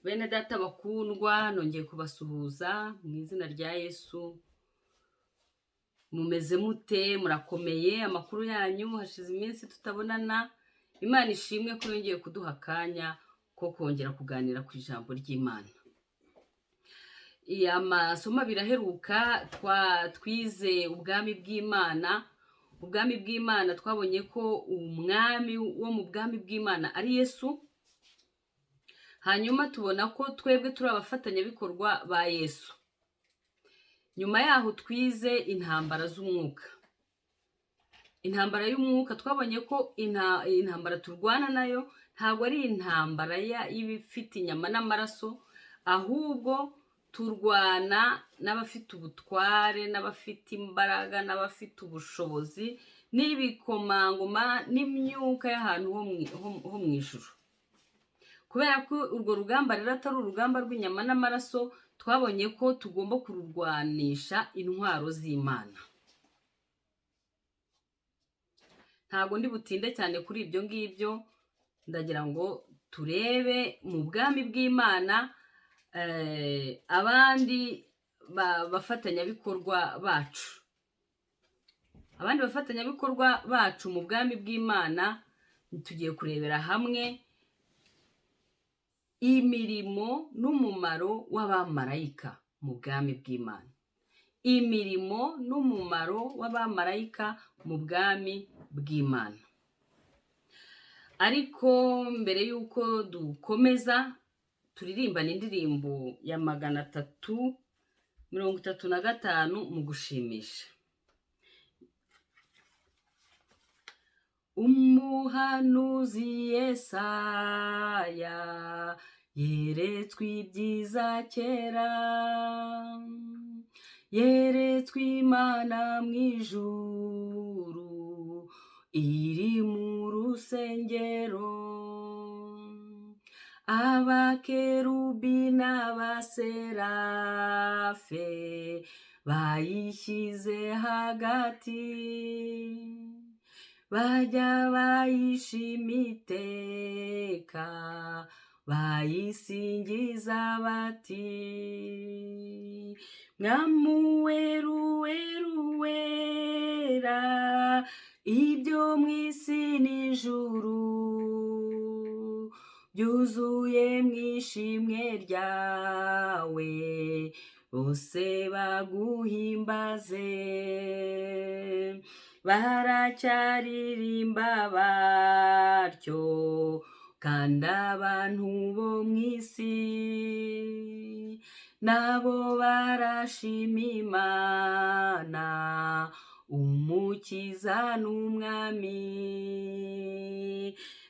Bene data bakundwa, nongeye kubasuhuza mu izina rya Yesu. Mumeze mute? Murakomeye? Amakuru yanyu? Hashize iminsi tutabonana. Imana ishimwe ko yongeye kuduha akanya ko kongera kuganira ku ijambo ry'Imana. Amasomo abiri aheruka twize ubwami bw'Imana. Ubwami bw'Imana twabonye ko umwami wo mu bwami bw'Imana ari Yesu. Hanyuma tubona ko twebwe turi abafatanyabikorwa ba Yesu. Nyuma yaho twize intambara z'umwuka. Intambara y'umwuka, twabonye ko intambara turwana nayo ntabwo ari intambara y'ibifite inyama n'amaraso, ahubwo turwana n'abafite ubutware, n'abafite imbaraga, n'abafite ubushobozi, n'ibikomangoma, n'imyuka y'ahantu ho mu ijuru. Kubera ko urwo rugamba rero atari urugamba rw'inyama n'amaraso, twabonye ko tugomba kururwanisha intwaro z'Imana. Ntabwo ndi butinde cyane kuri ibyo ngibyo, ndagira ngo turebe mu bwami bw'Imana abandi bafatanyabikorwa bacu. Abandi bafatanyabikorwa bacu mu bwami bw'Imana, tugiye kurebera hamwe imirimo n'umumaro w'abamarayika mu bwami bw'Imana. Imirimo n'umumaro w'abamarayika mu bwami bw'Imana. Ariko mbere y'uko dukomeza, turirimbana indirimbo ya 335 mu gushimisha. Umuhanuzi Yesaya yeretswe ibyiza kera, yeretswe Imana mu ijuru iri mu rusengero. Abakerubi n'abaserafe bayishyize hagati, bajya bayishima iteka, bayisingiza bati: Mwamuweru weru wera, ibyo mu isi n'ijuru byuzuye mu ishimwe ryawe, bose baguhimbaze. Baracyaririmba batyo, kandi abantu bo mu isi nabo barashima Imana, Umukiza n'Umwami.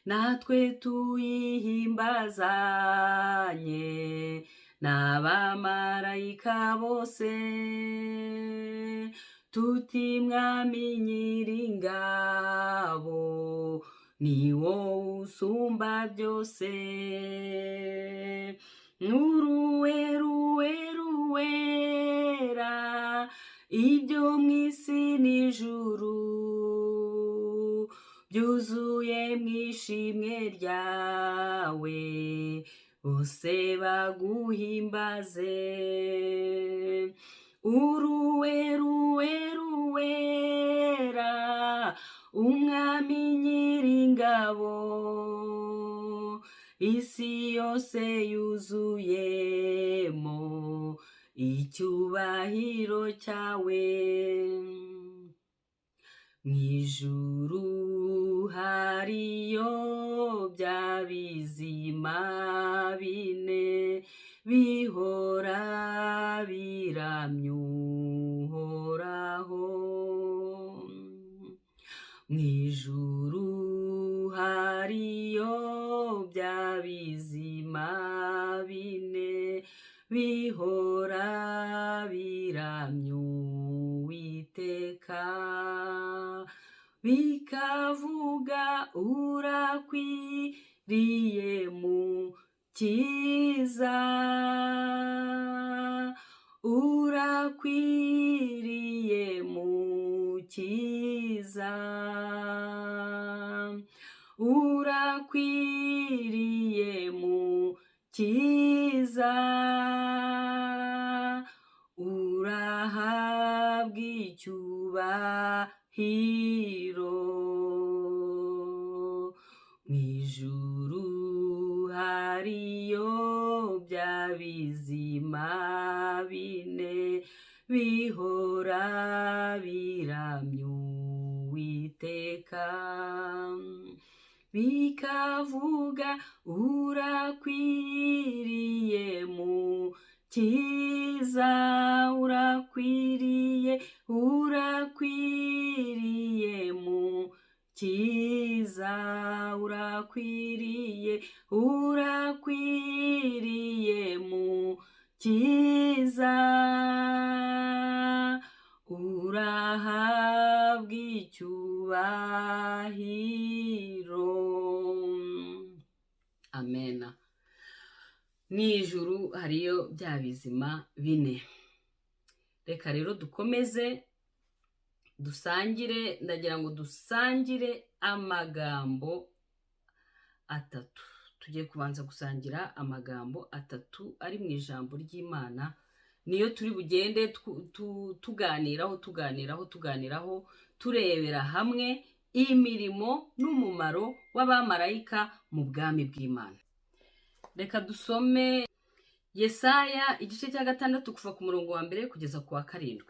Natwe tuyihimbazanye n'abamarayika bose, tuti: Mwami Nyiringabo, ni wowe usumba byose. Uruweru wera, ibyo mu isi n'ijuru byuzuye mu ishimwe ryawe, bose baguhimbaze. Uruweru wera, Umwami Nyiringabo, isi yose yuzuyemo icyubahiro cyawe. Mu ijuru hariyo bya bizima bine bihora biramya Uhoraho. Mu ijuru hariyo bya bizima bine bihora biramya Uwiteka, bikavuga: Urakwiriye Mukiza, urakwiriye Mukiza, urakwiriye Mukiza. icyubahiro. Mu ijuru hariyo bya bizima bine bihora biramya Uwiteka, bikavuga urakwiriye Mukiza, urakwiriye, urakwiriye Mukiza, urakwiriye, urakwiriye Mukiza, urahabwa icyubahiro. Amena. Mu ijuru hariyo bya bizima bine. Reka rero dukomeze dusangire, ndagira ngo dusangire amagambo atatu. Tugiye kubanza gusangira amagambo atatu ari mu ijambo ry'Imana, niyo turi bugende tuganiraho tuganiraho tuganiraho, turebera hamwe imirimo n'umumaro w'abamarayika mu bwami bw'Imana. Reka dusome Yesaya igice cya 6 kuva ku murongo wa 1 kugeza ku wa 7.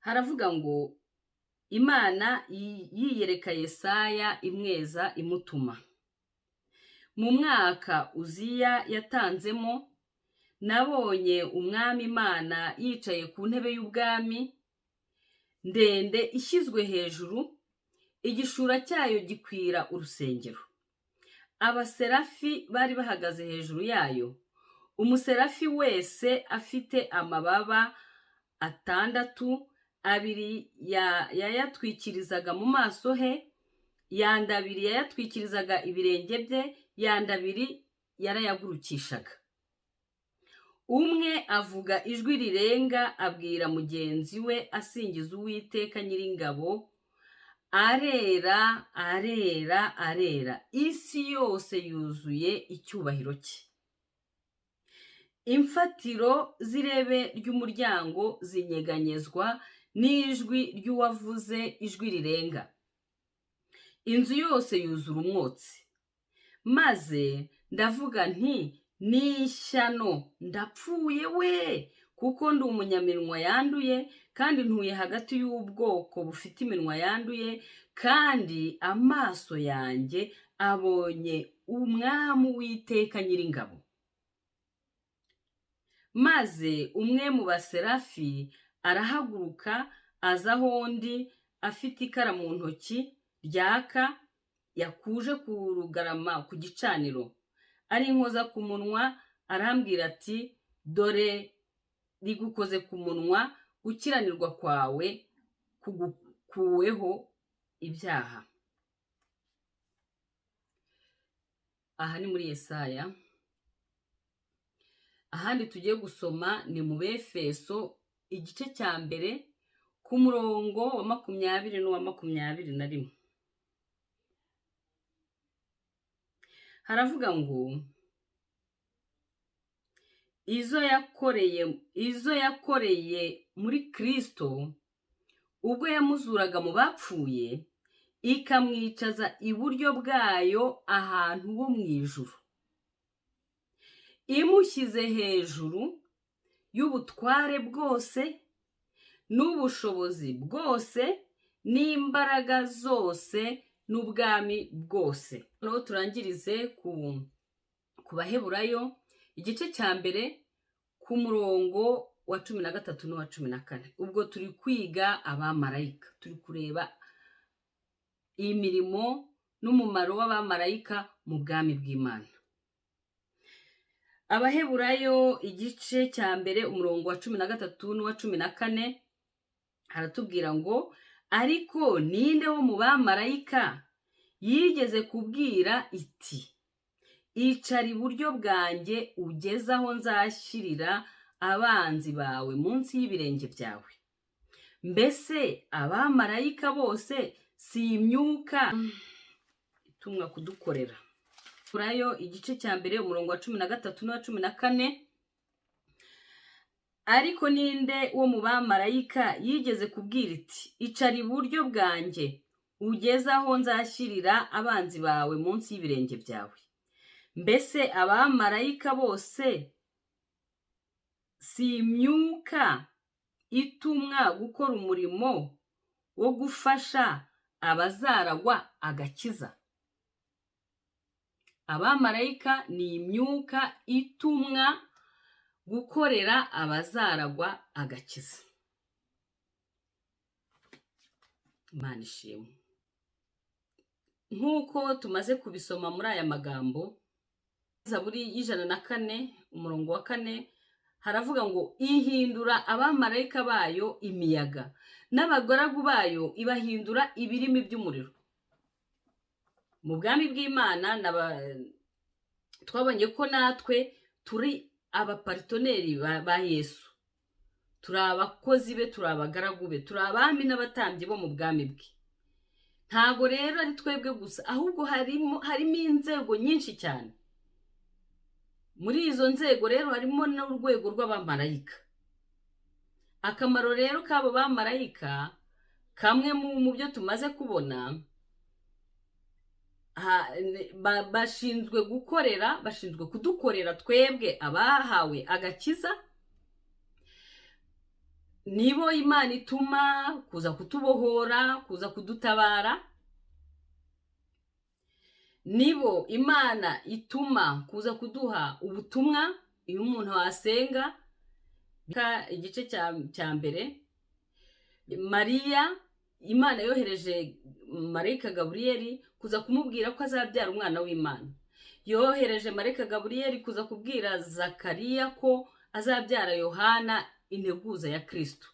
Haravuga ngo Imana yiyereka Yesaya imweza imutuma. Mu mwaka Uziya yatanzemo, nabonye Umwami Imana yicaye ku ntebe y'ubwami ndende ishyizwe hejuru, igishura cyayo gikwira urusengero. Abaserafi bari bahagaze hejuru yayo, umuserafi wese afite amababa 6, 2 yayatwikirizaga mu maso he, yandi 2 yayatwikirizaga ibirenge bye, yandi 2 yarayagurukishaga. Umwe avuga ijwi rirenga abwira mugenzi we asingiza Uwiteka Nyiringabo, arera arera arera, isi yose yuzuye icyubahiro cye. Imfatiro z'irebe ry'umuryango zinyeganyezwa n'ijwi ry'uwavuze ijwi rirenga. Inzu yose yuzura umwotsi. Maze ndavuga nti ni ishyano, ndapfuye we, kuko ndi umunyaminwa yanduye, kandi ntuye hagati y'ubwoko bufite iminwa yanduye, kandi amaso yanjye abonye Umwami Uwiteka Nyiringabo. Maze umwe mu baserafi arahaguruka aza aho ndi, afite ikara mu ntoki ryaka yakuje ku rugarama ku gicaniro, arinkoza ku munwa, arambwira ati dore rigukoze ku munwa, gukiranirwa kwawe kugukuweho ibyaha. Aha ni muri Yesaya. Ahandi tugiye gusoma ni mu Befeso igice cya 1 ku murongo wa 20 n'uwa 21. Haravuga ngo izo yakoreye muri Kristo ubwo yamuzuraga mu bapfuye, ikamwicaza iburyo bwayo ahantu ho mu ijuru, imushyize hejuru y'ubutware bwose n'ubushobozi bwose n'imbaraga zose n'ubwami bwose. Noneho turangirize ku Baheburayo igice cya 1 ku murongo wa 13 n'uwa 14. Ubwo turi kwiga abamarayika, turi kureba imirimo n'umumaro w'abamarayika mu bwami bw'Imana. Abaheburayo igice cya 1 umurongo wa 13 n'uwa 14 haratubwira ngo ariko ninde wo mu bamarayika yigeze kubwira iti icara iburyo bwanjye ugeze aho nzashyirira abanzi bawe munsi y'ibirenge byawe. Mbese abamarayika bose si imyuka itumwa kudukorera? Abaheburayo igice cya 1 umurongo wa 13 n'uwa 14 Ariko ninde wo mu bamarayika yigeze kubwira iti: "Icara iburyo bwanjye ugeze aho nzashyirira abanzi bawe munsi y'ibirenge byawe"? Mbese abamarayika bose si imyuka itumwa gukora umurimo wo gufasha abazaragwa agakiza? Abamarayika ni imyuka itumwa gukorera abazaragwa agakiza. Imana ishimwe. Nk'uko tumaze kubisoma muri aya magambo, Zaburi y'104 umurongo wa 4 haravuga ngo: "Ihindura abamarayika bayo imiyaga, n'abagaragu bayo ibahindura ibirimi by'umuriro." Mu bwami bw'Imana twabonye ko natwe turi abapartoneri ba Yesu, turi abakozi be, turi abagaragu be, turi abami n'abatambyi bo mu bwami bwe. Ntago rero ari twebwe gusa, ahubwo harimo inzego nyinshi cyane. Muri izo nzego rero harimo n'urwego rw'abamarayika. Akamaro rero k'abo bamarayika, kamwe mu byo tumaze kubona, bashinzwe gukorera, bashinzwe kudukorera twebwe abahawe agakiza. Nibo Imana ituma kuza kutubohora, kuza kudutabara. Nibo Imana ituma kuza kuduha ubutumwa iyo umuntu asenga. Igice cya mbere, Mariya, Imana yohereje marayika Gaburiyeli kuza kumubwira ko azabyara umwana w'Imana. Yohereje marayika Gaburiyeli kuza kubwira Zakariya ko azabyara Yohana, integuza ya Kristo.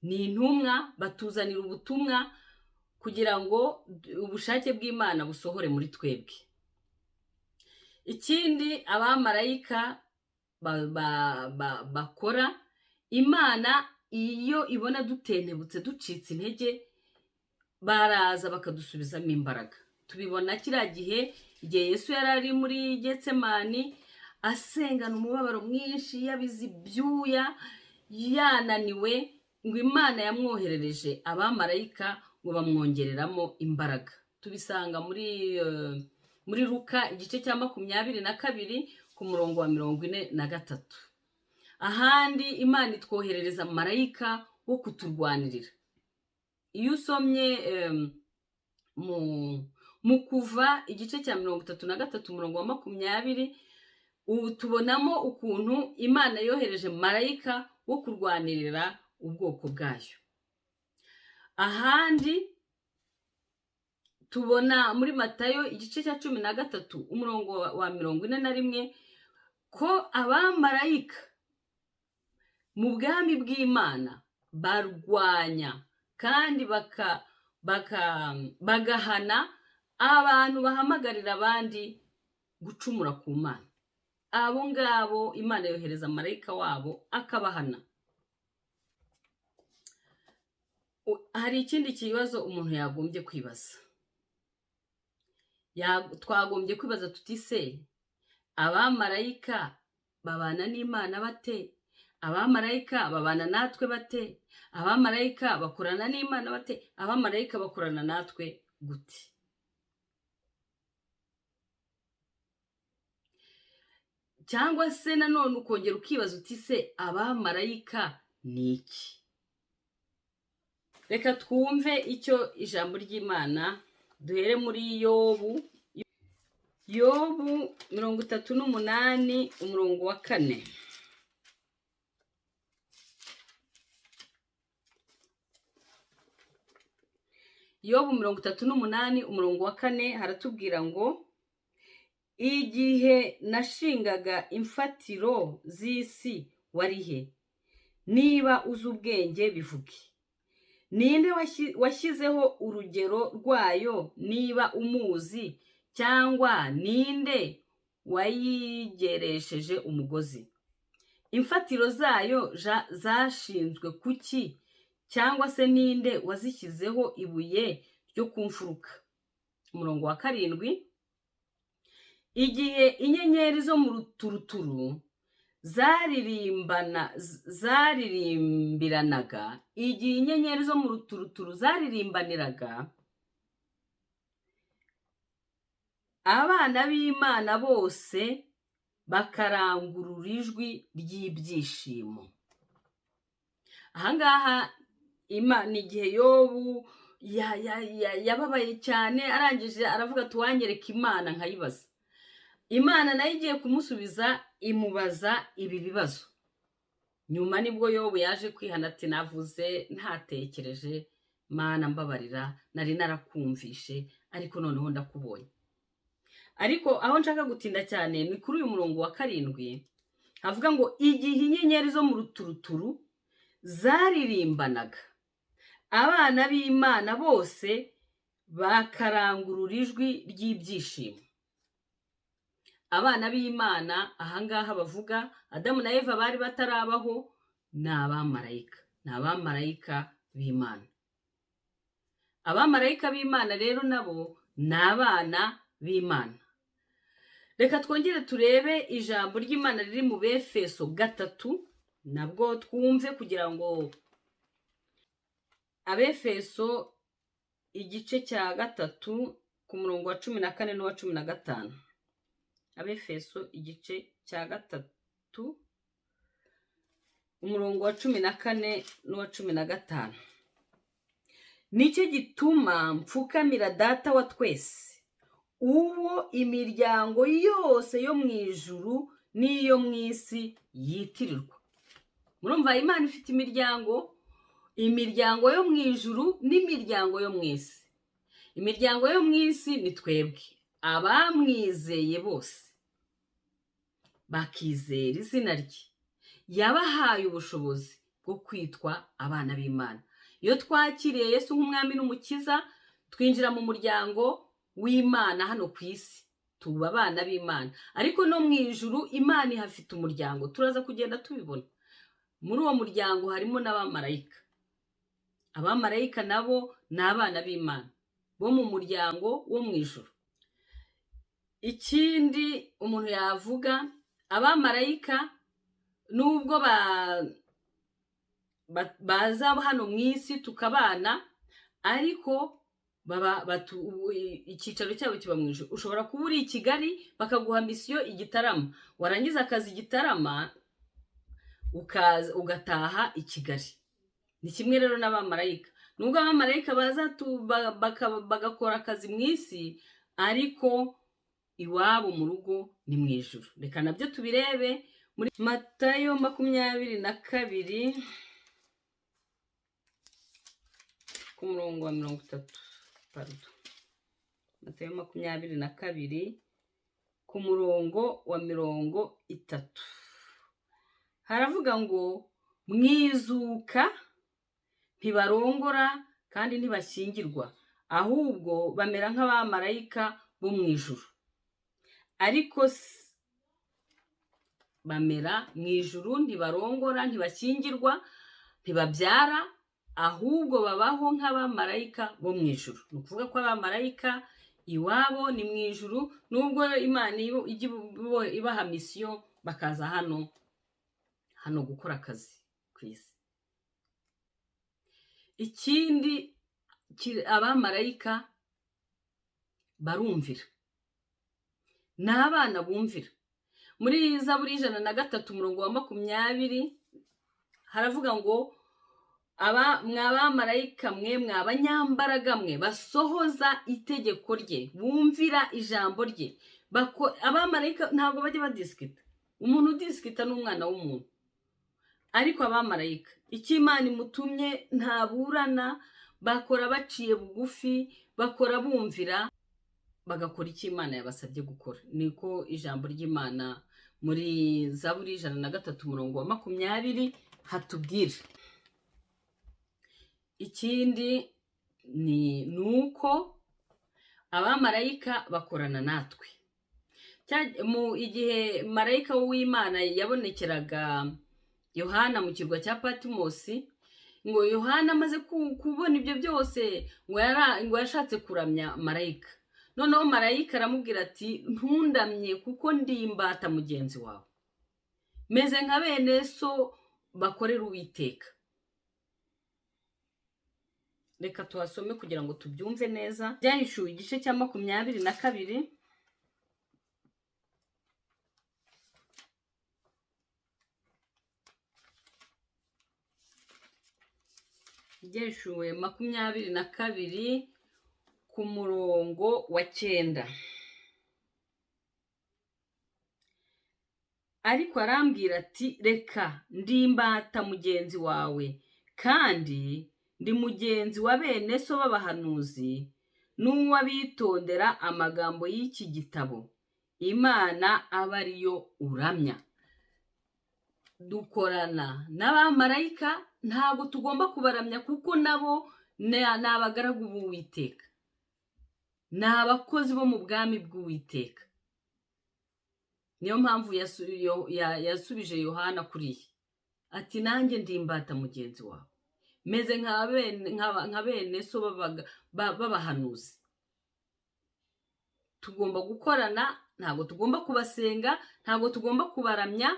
Ni intumwa, batuzanira ubutumwa kugira ngo ubushake bw'Imana busohore muri twebwe. Ikindi abamarayika bakora, Imana iyo ibona dutentebutse, ducitse intege, baraza bakadusubizamo imbaraga. Tubibona kiriya gihe, igihe Yesu yari ari muri Getsemani asengana umubabaro mwinshi, yabize ibyuya, yananiwe, ngo Imana yamwoherereje abamarayika ngo bamwongereramo imbaraga. Tubisanga muri Luka igice cya 22 ku murongo wa 43. Ahandi Imana itwoherereza marayika wo kuturwanirira. Iyo usomye mu Kuva igice cya 33 umurongo wa 20, ubu tubonamo ukuntu Imana yohereje marayika wo kurwanirira ubwoko bwayo. Ahandi tubona muri Matayo igice cya 13 umurongo wa 41 ko abamarayika mu bwami bw'Imana barwanya kandi bagahana abantu bahamagarira abandi gucumura ku Mana. Abo ngabo Imana yohereza marayika wabo akabahana. Hari ikindi kibazo umuntu yagombye kwibaza. Twagombye kwibaza tuti: se abamarayika babana n'Imana bate? Abamarayika babana natwe bate? Abamarayika bakorana n'Imana bate? Abamarayika bakorana natwe gute? Cyangwa se nanone ukongera ukibaza uti: se abamarayika ni iki? Reka twumve icyo ijambo ry'Imana, duhere muri Yobu. Yobu 38 umurongo wa 4. Yobu 38 umurongo wa 4 haratubwira ngo: "Igihe nashingaga imfatiro z'isi wari he? Niba uzi ubwenge bivuge. Ninde washyizeho urugero rwayo niba umuzi, cyangwa ninde wayigeresheje umugozi? Imfatiro zayo zashinzwe kuki, cyangwa se ninde wazishyizeho ibuye ryo ku mfuruka?" Umurongo wa 7: "Igihe inyenyeri zo mu ruturuturu zaririmbiranaga, igihe inyenyeri zo mu ruturuturu zaririmbaniraga, abana b'Imana bose bakarangurura ijwi ry'ibyishimo. Ahangaha Imana, igihe Yobu yababaye cyane, arangije aravuga ati uwanyereka Imana nkayibaza. Imana nayo igiye kumusubiza imubaza ibi bibazo. Nyuma nibwo Yobu yaje kwihana ati navuze ntatekereje, Mana mbabarira, nari narakumvishe ariko noneho ndakubonye. Ariko aho nshaka gutinda cyane ni kuri uyu murongo wa 7, havuga ngo igihe inyenyeri zo mu ruturuturu zaririmbanaga, abana b'Imana bose bakarangurura ijwi ry'ibyishimo. Abana b'Imana ahangaha bavuga Adamu na Eva bari batarabaho, ni abamarayika, ni abamarayika b'Imana. Abamarayika b'Imana rero nabo ni abana b'Imana. Reka twongere turebe ijambo ry'Imana riri mu Befeso 3, nabwo twumve kugira ngo Abefeso igice cya 3 ku murongo wa 14 n'uwa 15. Abefeso igice cya 3 umurongo wa 14 n'uwa 15. Nicyo gituma mpfukamira Data wa twese, uwo imiryango yose yo mu ijuru n'iyo mu isi yitirirwa. Murumva Imana ifite imiryango, imiryango yo mu ijuru n'imiryango yo mu isi. Imiryango yo mu isi ni twebwe abamwizeye bose bakizera izina rye, yabahaye ubushobozi bwo kwitwa abana b'Imana. Iyo twakiriye Yesu nk'umwami n'umukiza, twinjira mu muryango w'Imana hano ku isi, tuba abana b'Imana. Ariko no mu ijuru Imana ihafite umuryango, turaza kugenda tubibona. Muri uwo muryango harimo n'abamarayika. Abamarayika nabo ni abana b'Imana bo mu muryango wo mu ijuru. Ikindi umuntu yavuga, abamarayika nubwo baza hano mu isi tukabana, ariko icyicaro cyabo kiba mu ijuru. Ushobora kuba uri i Kigali bakaguha misiyo i Gitarama, warangiza akazi i Gitarama ugataha i Kigali. Ni kimwe rero n'abamarayika. Nubwo abamarayika baza bagakora akazi mu isi, ariko iwabo mu rugo ni mu ijuru. Reka nabyo tubirebe muri Matayo 22 ku murongo wa 30. Pardon. Matayo 22 ku murongo wa 30. Haravuga ngo mwizuka ntibarongora kandi ntibashyingirwa, ahubwo bamera nk'abamarayika bo mu ijuru. Ariko bamera mu ijuru, ntibarongora, ntibashyingirwa, ntibabyara, ahubwo babaho nk'abamarayika bo mu ijuru. Ni ukuvuga ko abamarayika iwabo ni mu ijuru, nubwo Imana ijya ibaha misiyo bakaza hano gukora akazi ku isi. Ikindi, abamarayika barumvira, ni abana bumvira. Muri Zaburi 103 umurongo wa 20 haravuga ngo mwa bamarayika mwe, mwa banyambaraga mwe, basohoza itegeko rye, bumvira ijambo rye. Abamarayika ntabwo bajya badisikita. Umuntu udisikita ni umwana w'umuntu, ariko abamarayika icyo Imana imutumye ntaburana, bakora baciye bugufi, bakora bumvira, bagakora icyo Imana yabasabye gukora. Niko ijambo ry'Imana muri Zaburi 103 umurongo wa 20 hatubwira. Ikindi ni uko abamarayika bakorana natwe. Mu igihe marayika w'Imana yabonekeraga Yohana mu kirwa cya Patimosi, ngo Yohana amaze kubona ibyo byose, ngo yashatse kuramya marayika. Noneho marayika aramubwira ati ntundamye kuko ndi imbata mugenzi wawe. Meze nka bene so bakorera Uwiteka. Reka tuhasome kugira ngo tubyumve neza. Byahishuwe igice cya 22, Byahishuwe 22 ku murongo wa 9. Ariko arambwira ati: "Reka, ndi imbata mugenzi wawe, kandi ndi mugenzi wa bene so b'abahanuzi n'uw'abitondera amagambo y'iki gitabo. Imana aba ariyo uramya." Dukorana n'abamarayika, ntabwo tugomba kubaramya kuko nabo ni abagaragu b'Uwiteka, ni abakozi bo mu bwami bw'Uwiteka. Niyo mpamvu yasubije Yohana kuriya ati: "Nanjye ndi imbata mugenzi wawe, meze nka bene so b'abahanuzi." Tugomba gukorana, ntabwo tugomba kubasenga, ntabwo tugomba kubaramya,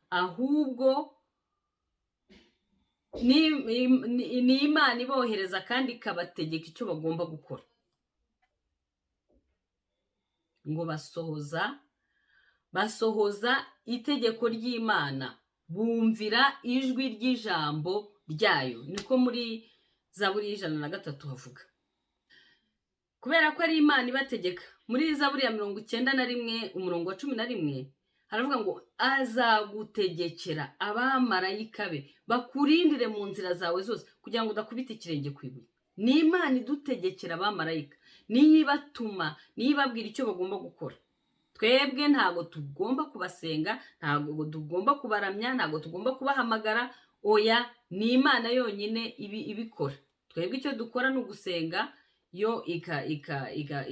ahubwo ni Imana ibohereza kandi ikabategeka icyo bagomba gukora. Ngo basohoza itegeko ry'Imana, bumvira ijwi ry'ijambo ryayo. Niko muri Zaburi 103 havuga. Kubera ko ari Imana ibategeka. Muri Zaburi ya 91 umurongo wa 11 haravuga ngo: "Azagutegekera abamarayika be bakurindire mu nzira zawe zose, kugira ngo udakubita ikirenge ku ibuye." Ni Imana idutegekera abamarayika, niyo ibatuma, niyo ibabwira icyo bagomba gukora. Twebwe ntabwo tugomba kubasenga, ntabwo tugomba kubaramya, ntabwo tugomba kubahamagara. Oya, ni Imana yonyine ibikora. Twebwe icyo dukora ni ugusenga, yo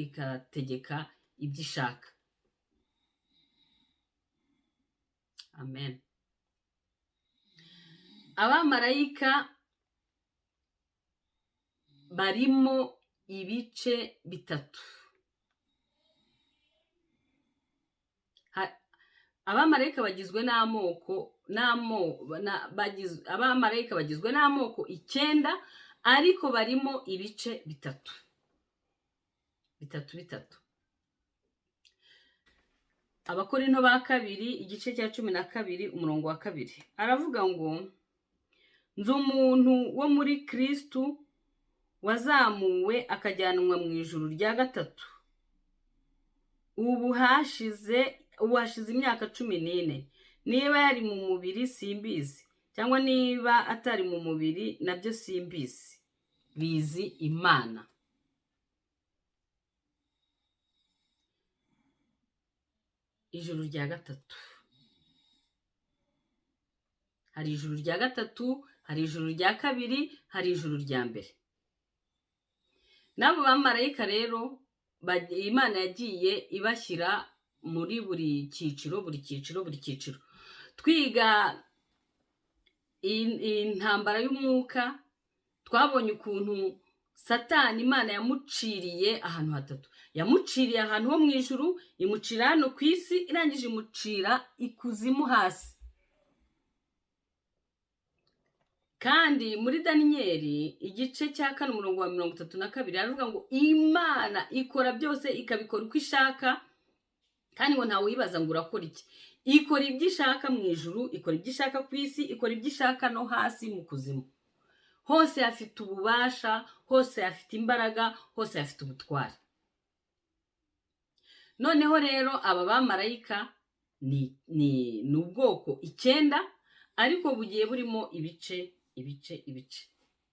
ikategeka ibyo ishaka. Amen. Abamarayika barimo ibice bitatu. Abamarayika bagizwe n'amoko abamarayika bagizwe n'amoko 9, ariko barimo ibice bitatu bitatu bitatu. Abakorinto ba kabiri igice cya 12 umurongo wa 2 aravuga ngo: "Nzi umuntu wo muri Kristu wazamuwe akajyanwa mu ijuru rya gatatu. Ubu hashize imyaka 14. Niba yari mu mubiri simbizi, cyangwa niba atari mu mubiri nabyo simbizi, bizi Imana." Ijuru rya gatatu. Hari ijuru rya gatatu, hari ijuru rya kabiri, hari ijuru rya mbere. N'abo bamarayika rero Imana yagiye ibashyira muri buri cyiciro, buri cyiciro, buri cyiciro. Twiga intambara y'umwuka, twabonye ukuntu Satani Imana yamuciriye ahantu hatatu. Yamuciriye ahantu ho mu ijuru, imucira hano ku isi, irangije imucira ikuzimu hasi. Kandi muri Daniyeli igice cya 4 umurongo wa 32 aravuga ngo Imana ikora byose, ikabikora uko ishaka, kandi ngo ntawe uyibaza ngo urakora iki. Ikora ibyo ishaka mu ijuru, ikora ibyo ishaka ku isi, ikora ibyo ishaka no hasi mu kuzimu. Hose hafite ububasha, hose hafite imbaraga, hose hafite ubutware. Noneho rero aba bamarayika ni ubwoko 9, ariko bugiye burimo ibice ibice ibice.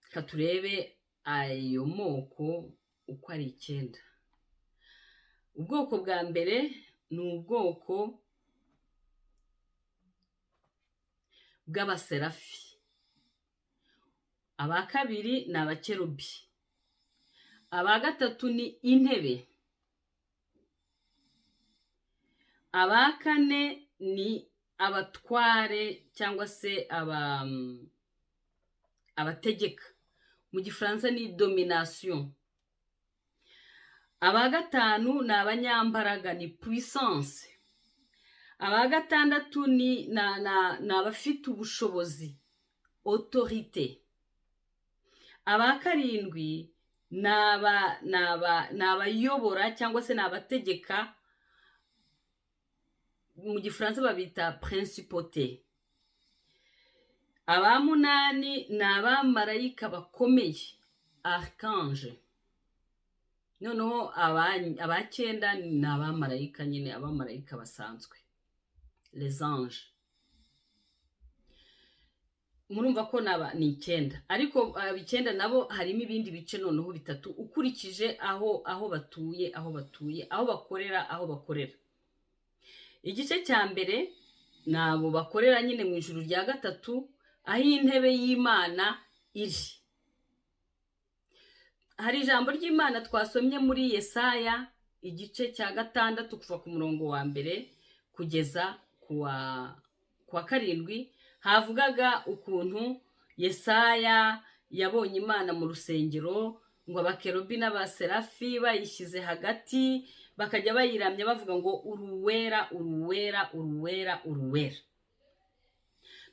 Reka turebe ayo moko uko ari 9. Ubwoko bwa mbere ni ubwoko bw'abaserafi. Aba kabiri ni abakerubi. Aba gatatu ni intebe. Aba kane ni abatware cyangwa se abategeka. Mu Gifaransa ni domination. Aba gatanu ni abanyambaraga, ni puissance. Aba gatandatu ni abafite ubushobozi, autorité. Aba karindwi ni abayobora cyangwa se ni abategeka, mu Gifaransa babita principauté. Aba munani ni abamarayika bakomeye, archange. Noneho aba cyenda ni abamarayika nyine, abamarayika basanzwe, les anges. Murumva ko ni icyenda, ariko icyenda nabo harimo ibindi bice noneho bitatu, ukurikije aho batuye, aho bakorera, aho bakorera. Igice cya mbere ni abo bakorera nyine mu ijuru rya gatatu, aho intebe y'Imana iri. Hari ijambo ry'Imana twasomye muri Yesaya igice cya 6, kuva ku murongo wa 1 kugeza ku wa 7, havugaga ukuntu Yesaya yabonye Imana mu rusengero, ngo abakerubi n'abaserafi bayishyize hagati, bakajya bayiramya bavuga ngo: "Uruwera, uruwera, uruwera, uruwera."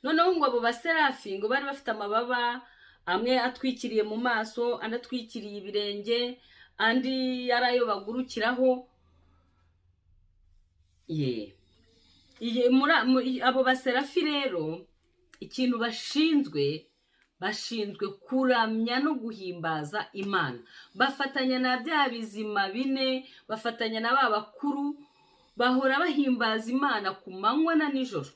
Noneho ngo abo baserafi ngo bari bafite amababa, amwe atwikiriye mu maso, andi atwikiriye ibirenge, andi ari ayo bagurukiraho. Ye, abo baserafi rero, ikintu bashinzwe, bashinzwe kuramya no guhimbaza Imana. Bafatanya na bya bizima bine, bafatanya na ba bakuru, bahora bahimbaza Imana ku manywa na nijoro,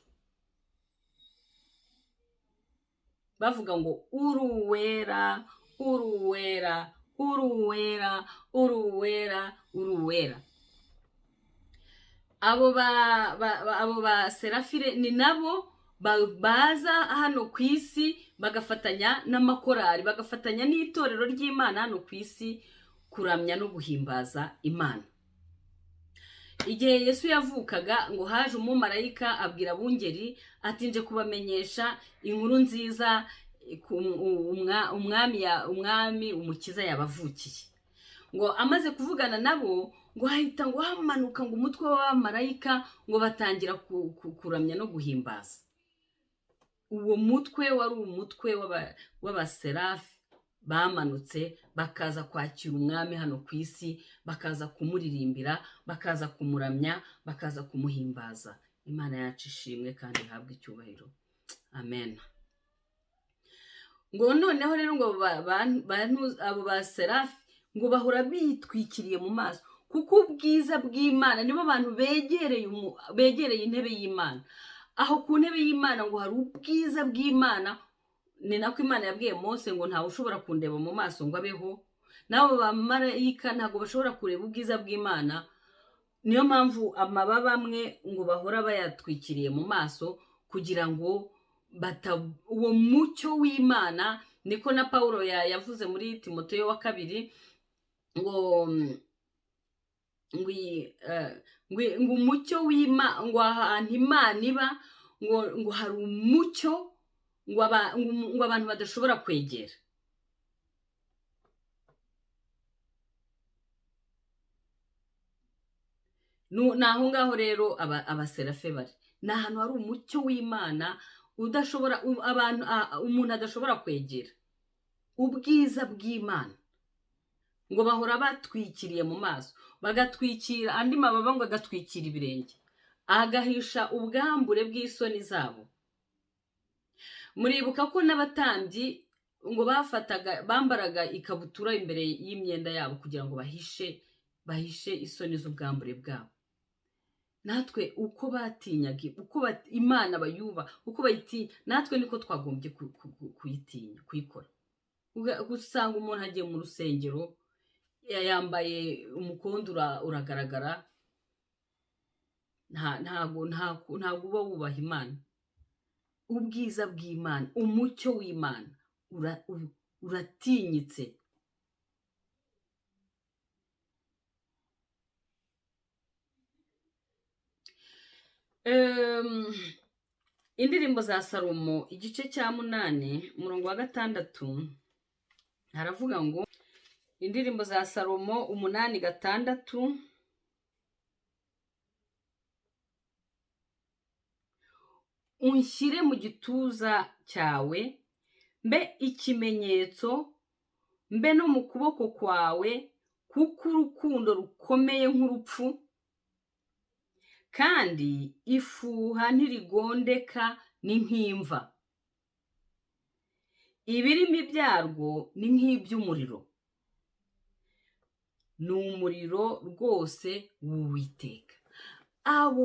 bavuga ngo: "Uruwera, uruwera, uruwera, uruwera, uruwera." Abo ba serafire ni nabo baza hano ku isi, bagafatanya n'amakorari, bagafatanya n'itorero ry'Imana hano ku isi kuramya no guhimbaza Imana. Igihe Yesu yavukaga, ngo haje umumarayika abwira abungeri ati: "Nje kubamenyesha inkuru nziza, umwami umukiza yabavukiye." Ngo amaze kuvugana nabo, ngo hahita ngo hamanuka ngo umutwe w'abamarayika, ngo batangira kuramya no guhimbaza. Uwo mutwe wari umutwe w'abaserafi bamanutse bakaza kwakira umwami hano ku isi, bakaza kumuririmbira, bakaza kumuramya, bakaza kumuhimbaza. Imana yacu ishimwe kandi ihabwe icyubahiro, amen. Ngo noneho rero ngo abo baserafi ngo bahora bitwikiriye mu maso, kuko ubwiza bw'Imana, nibo bantu begereye intebe y'Imana. Aho ku ntebe y'Imana ngo hari ubwiza bw'Imana. Ni nako Imana yabwiye Mose ngo: "Ntawe ushobora kundeba mu maso ngo abeho." N'abo bamarayika ntabwo bashobora kureba ubwiza bw'Imana. Niyo mpamvu amababa amwe ngo bahora bayatwikiriye mu maso, kugira ngo uwo mucyo w'Imana. Niko na Paul yavuze muri Timoteyo wa kabiri ngo umucyo w'Imana, ngo ahantu Imana iba ngo hari umucyo, ngo abantu badashobora kwegera. Ni aho ngaho rero abaserafe bari, ni ahantu hari umucyo w'Imana udashobora, abantu, umuntu adashobora kwegera ubwiza bw'Imana. Ngo bahora batwikiriye mu maso, bagatwikira andi mababa, ngo agatwikira ibirenge, agahisha ubwambure bw'isoni zabo. Muribuka ko n'abatambyi ngo bafataga, bambaraga ikabutura imbere y'imyenda yabo, kugira ngo bahishe isoni z'ubwambure bwabo. Natwe uko batinyaga, uko Imana bayuba, uko bayitinya, natwe niko twagombye kuyitinya, kuyikora. Gusanga umuntu agiye mu rusengero yambaye umukondo uragaragara, ntabwo uba wubaha Imana. Ubwiza bw'Imana, umucyo w'Imana uratinyitse. Indirimbo za Salomo igice cya 8, umurongo wa 6, haravuga ngo, Indirimbo za Salomo 8:6. Unshyire mu gituza cyawe, mbe ikimenyetso, mbe no mu kuboko kwawe, kuko urukundo rukomeye nk'urupfu, kandi ifuha ntirigondeka, ni nk'imva, ibirimi byarwo ni nk'iby'umuriro, ni umuriro rwose w'Uwiteka. Abo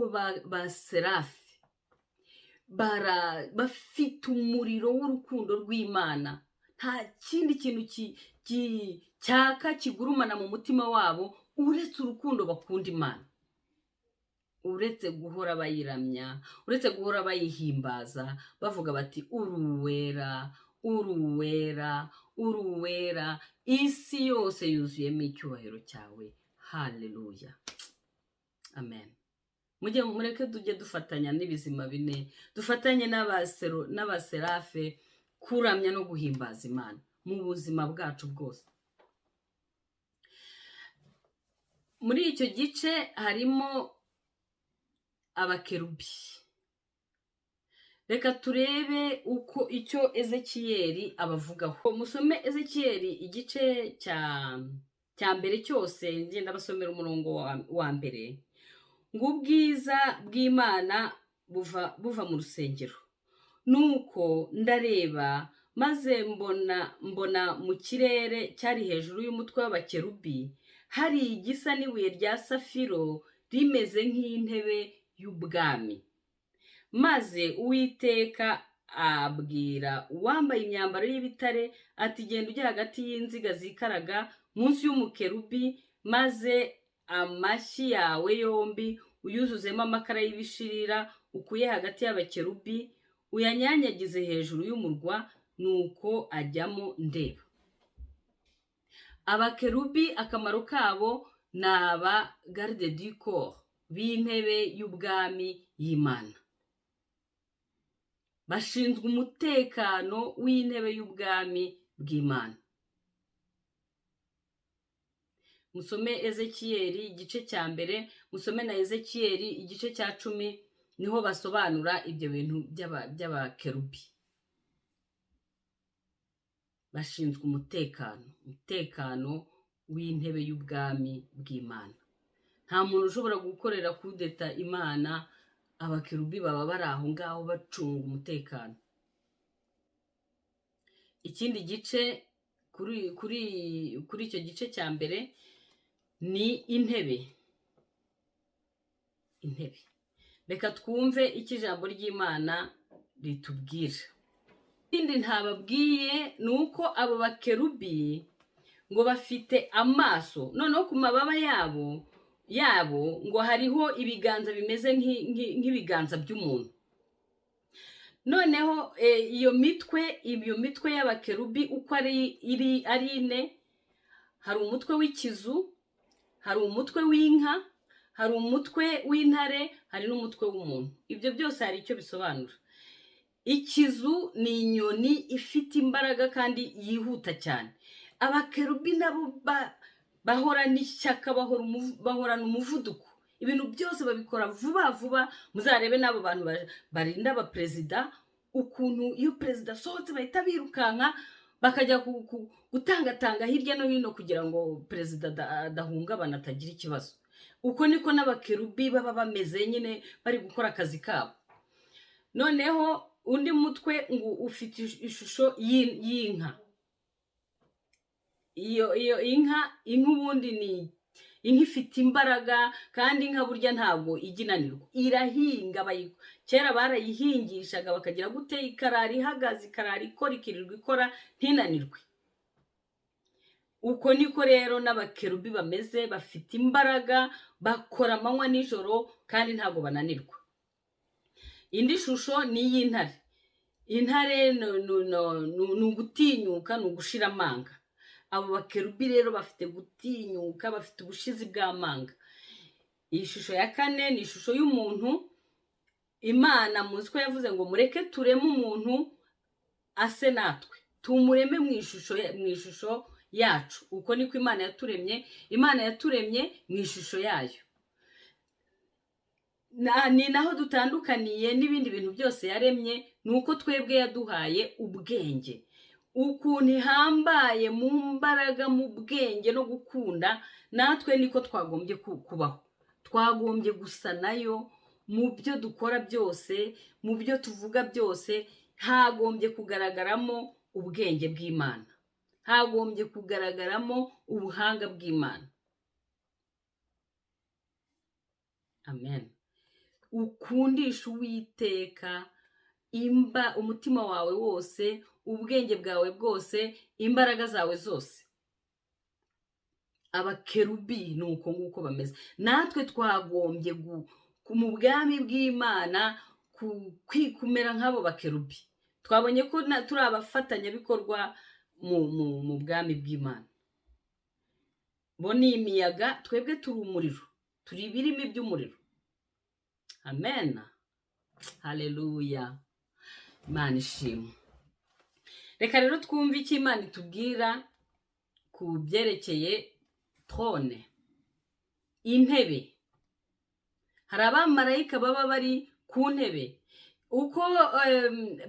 baserafi bafite umuriro w'urukundo rw'Imana, nta kindi kintu cyaka kigurumana mu mutima wabo uretse urukundo bakunda Imana, uretse guhora bayiramya, uretse guhora bayihimbaza, bavuga bati: "Uruwera, uruwera, uruwera, isi yose yuzuyemo icyubahiro cyawe." Haleluya, amen. Mujye mureke tujye dufatanya n'ibizima bine, dufatanye n'abaserafe kuramya no guhimbaza Imana mu buzima bwacu bwose. Muri icyo gice harimo abakerubi. Reka turebe uko icyo Ezekiyeli abavugaho. Musome Ezekiyeli igice cya mbere cyose, ngenda basomera umurongo wa mbere, ngo: "Ubwiza bw'Imana buva mu rusengero. Nuko ndareba, maze mbona mu kirere cyari hejuru y'umutwe w'abakerubi hari igisa n'ibuye rya safiro rimeze nk'intebe y'ubwami. Maze Uwiteka abwira uwambaye imyambaro y'ibitare ati: 'Genda ujye hagati y'inziga zikaraga munsi y'umukerubi, maze amashyi yawe yombi uyuzuzemo amakara y'ibishirira ukuye hagati y'abakerubi, uyanyanyagize hejuru y'umurwa.' Nuko ajyamo ndeba." Abakerubi akamaro kabo ni aba garde du corps b'intebe y'ubwami y'Imana, bashinzwe umutekano w'intebe y'ubwami bw'Imana. Musome Ezekiyeli igice cya mbere, musome na Ezekiyeli igice cya 10, niho basobanura ibyo bintu by'abakerubi. Bashinzwe umutekano w'intebe y'ubwami bw'Imana. Nta muntu ushobora gukorera kudeta Imana, abakerubi baba bari aho ngaho bacunga umutekano. Ikindi gice kuri icyo gice cya mbere ni intebe. Intebe, reka twumve icyo ijambo ry'Imana ritubwira. Ikindi ntababwiye ni uko abo bakerubi ngo bafite amaso, noneho ku mababa yabo ngo hariho ibiganza bimeze nk'ibiganza by'umuntu. Noneho iyo mitwe y'abakerubi uko ari ine: hari umutwe w'ikizu, hari umutwe w'inka, hari umutwe w'intare, hari n'umutwe w'umuntu. Ibyo byose hari icyo bisobanura. Ikizu ni inyoni ifite imbaraga kandi yihuta cyane. Abakerubi nabo bahorana ishyaka, bahorana umuvuduko, ibintu byose babikora vuba vuba. Muzarebe n'abo bantu barinda abaperezida, ukuntu iyo perezida asohotse bahita birukanka bakajya gutangatanga hirya no hino kugira ngo perezida adahungabana, atagira ikibazo. Uko niko n'abakerubi baba bameze nyine bari gukora akazi kabo. Noneho undi mutwe ngo ufite ishusho y'inka. Iyo inka ubundi ni inka ifite imbaraga, kandi inka burya ntabwo ijya inanirwa, irahinga. Kera barayihingishaga, bakagira gute, ikarara ihagaze, ikarara ikora, ikirirwa ikora, ntinanirwe. Uko niko rero n'abakerubi bameze, bafite imbaraga, bakora amanywa nijoro kandi ntabwo bananirwa. Indi shusho ni iy'intare. Intare ni ugutinyuka, ni ugushira amanga. Abo bakerubi rero bafite gutinyuka, bafite ubushizi bw'amanga. Iyi shusho ya kane ni ishusho y'umuntu. Imana muzi ko yavuze ngo: "Mureke tureme umuntu ase natwe, tumureme mu ishusho yacu." Uko niko Imana yaturemye. Imana yaturemye mu ishusho yayo. Ni naho dutandukaniye n'ibindi bintu byose yaremye, ni uko twebwe yaduhaye ubwenge. Ukuntu ihambaye mu mbaraga, mu bwenge no gukunda, natwe niko twagombye kubaho. Twagombye gusa nayo mu byo dukora byose, mu byo tuvuga byose, hagombye kugaragaramo ubwenge bw'Imana, hagombye kugaragaramo ubuhanga bw'Imana. Amen. Ukundisha Uwiteka imba umutima wawe wose, ubwenge bwawe bwose, imbaraga zawe zose. Abakerubi ni uko nguko bameze. Natwe twagombye mu bwami bw'Imana kumera nk'abo bakerubi. Twabonye ko turi abafatanyabikorwa mu bwami bw'Imana. Bo ni imiyaga, twebwe turi umuriro, turi ibirimi by'umuriro. Amen. Haleluya. Imana ishimwe. Reka rero twumve icyo Imana itubwira ku byerekeye trone, intebe. Hari abamarayika baba bari ku ntebe. Uko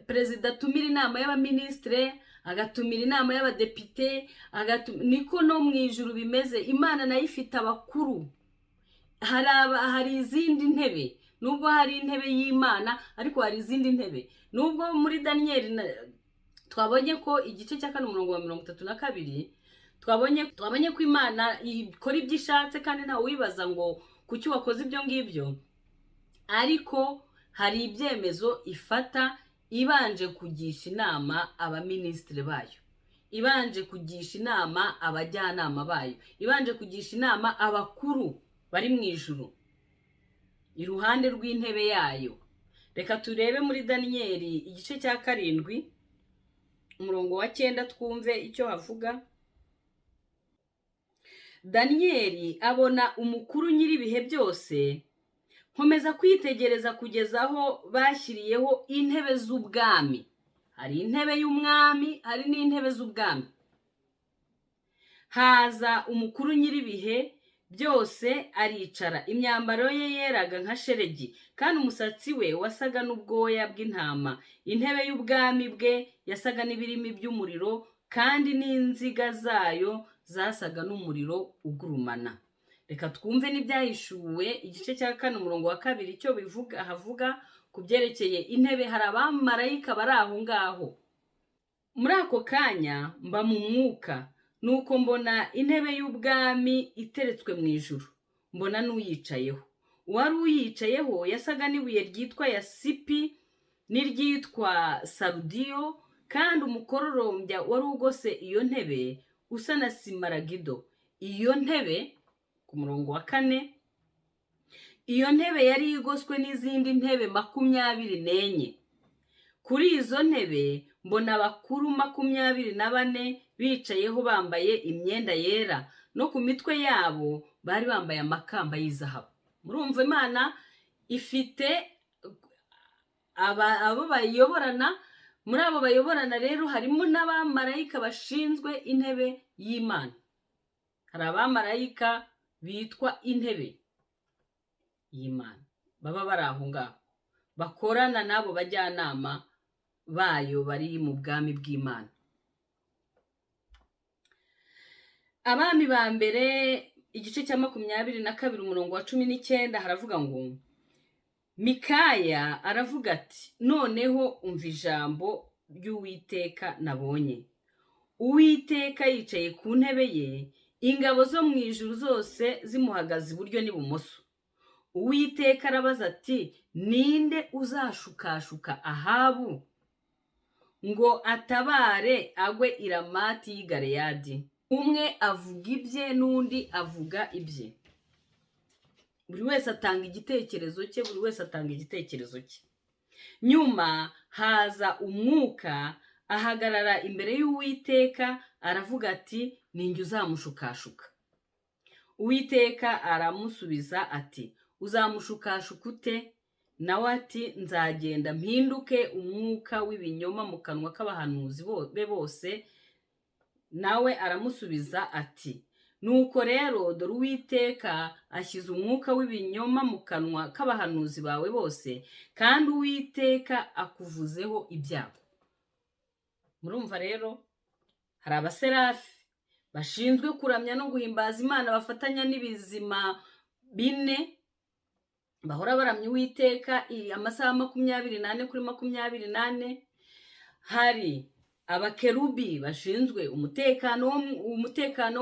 perezida atumira inama y'abaminisitire, agatumira inama y'abadepite, niko no mu ijuru bimeze. Imana nayo ifite abakuru. Hari izindi ntebe, nubwo hari intebe y'Imana, ariko hari izindi ntebe. Nubwo muri Daniyeli twabonye ko igice cya 4 umurongo wa 32, twabonye ko Imana ikora ibyo ishatse kandi ntawe wibaza ngo kuki wakoze ibyo ngibyo, ariko hari ibyemezo ifata ibanje kugisha inama abaminisitiri bayo, ibanje kugisha inama abajyanama bayo, ibanje kugisha inama abakuru bari mu ijuru iruhande rw'intebe yayo. Reka turebe muri Daniyeli igice cya 7 umurongo wa 9, twumve icyo havuga. Daniyeli abona umukuru nyir'ibihe byose, nkomeza kwitegereza kugeza aho bashyiriyeho intebe z'ubwami. Hari intebe y'umwami, hari n'intebe z'ubwami. Haza umukuru nyir'ibihe byose aricara, imyambaro ye yeraga nka shelegi, kandi umusatsi we wasaga n'ubwoya bw'intama. Intebe y'ubwami bwe yasaga n'ibirimi by'umuriro, kandi n'inziga zayo zasaga n'umuriro ugurumana. Reka twumve n'ibyahishuwe igice cya 4 umurongo wa 2 icyo bivuga. Havuga ku byerekeye intebe, hari abamarayika bari aho ngaho. Muri ako kanya mba mu mwuka, nuko mbona intebe y'ubwami iteretswe mu ijuru, mbona n'uyicayeho. Uwari uyicayeho yasaga n'ibuye ryitwa yasipi n'iryitwa sarudiyo, kandi umukororombya wari ugose iyo ntebe usa na simaragido. Iyo ntebe, ku murongo wa 4, iyo ntebe yari igoswe n'izindi ntebe 24. Kuri izo ntebe mbona abakuru 24 bicayeho bambaye imyenda yera, no ku mitwe yabo bari bambaye amakamba y'izahabu. Murumva Imana ifite abo bayoborana. Muri abo bayoborana rero harimo n'abamarayika bashinzwe intebe y'Imana. Hari abamarayika bitwa intebe y'Imana, baba bari aho ngaho, bakorana n'abo bajyanama bayo bari mu bwami bw'Imana. Abami ba mbere igice cya 22 umurongo wa 19 haravuga ngo Mikaya aravuga ati, noneho umva ijambo ry'Uwiteka nabonye. Uwiteka yicaye ku ntebe ye, ingabo zo mu ijuru zose zimuhagaze iburyo n'ibumoso. Uwiteka arabaza ati, ninde uzashukashuka Ahabu ngo atabare agwe i Ramati y'i Galeyadi? Umwe avuga ibye n'undi avuga ibye, buri wese atanga igitekerezo cye, buri wese atanga igitekerezo cye. Nyuma haza umwuka ahagarara imbere y'Uwiteka aravuga ati, ninjye uzamushukashuka. Uwiteka aramusubiza ati, uzamushukashuka ute? Nawe ati, nzagenda mpinduke umwuka w'ibinyoma mu kanwa k'abahanuzi be bose. Nawe aramusubiza ati, Nuko rero dore, Uwiteka ashyize umwuka w'ibinyoma mu kanwa k'abahanuzi bawe bose, kandi Uwiteka akuvuzeho ibyago. Murumva rero, hari abaserafi bashinzwe kuramya no guhimbaza Imana, bafatanya n'ibizima bine, bahora baramya Uwiteka amasaha 24 kuri 24. Hari abakerubi bashinzwe umutekano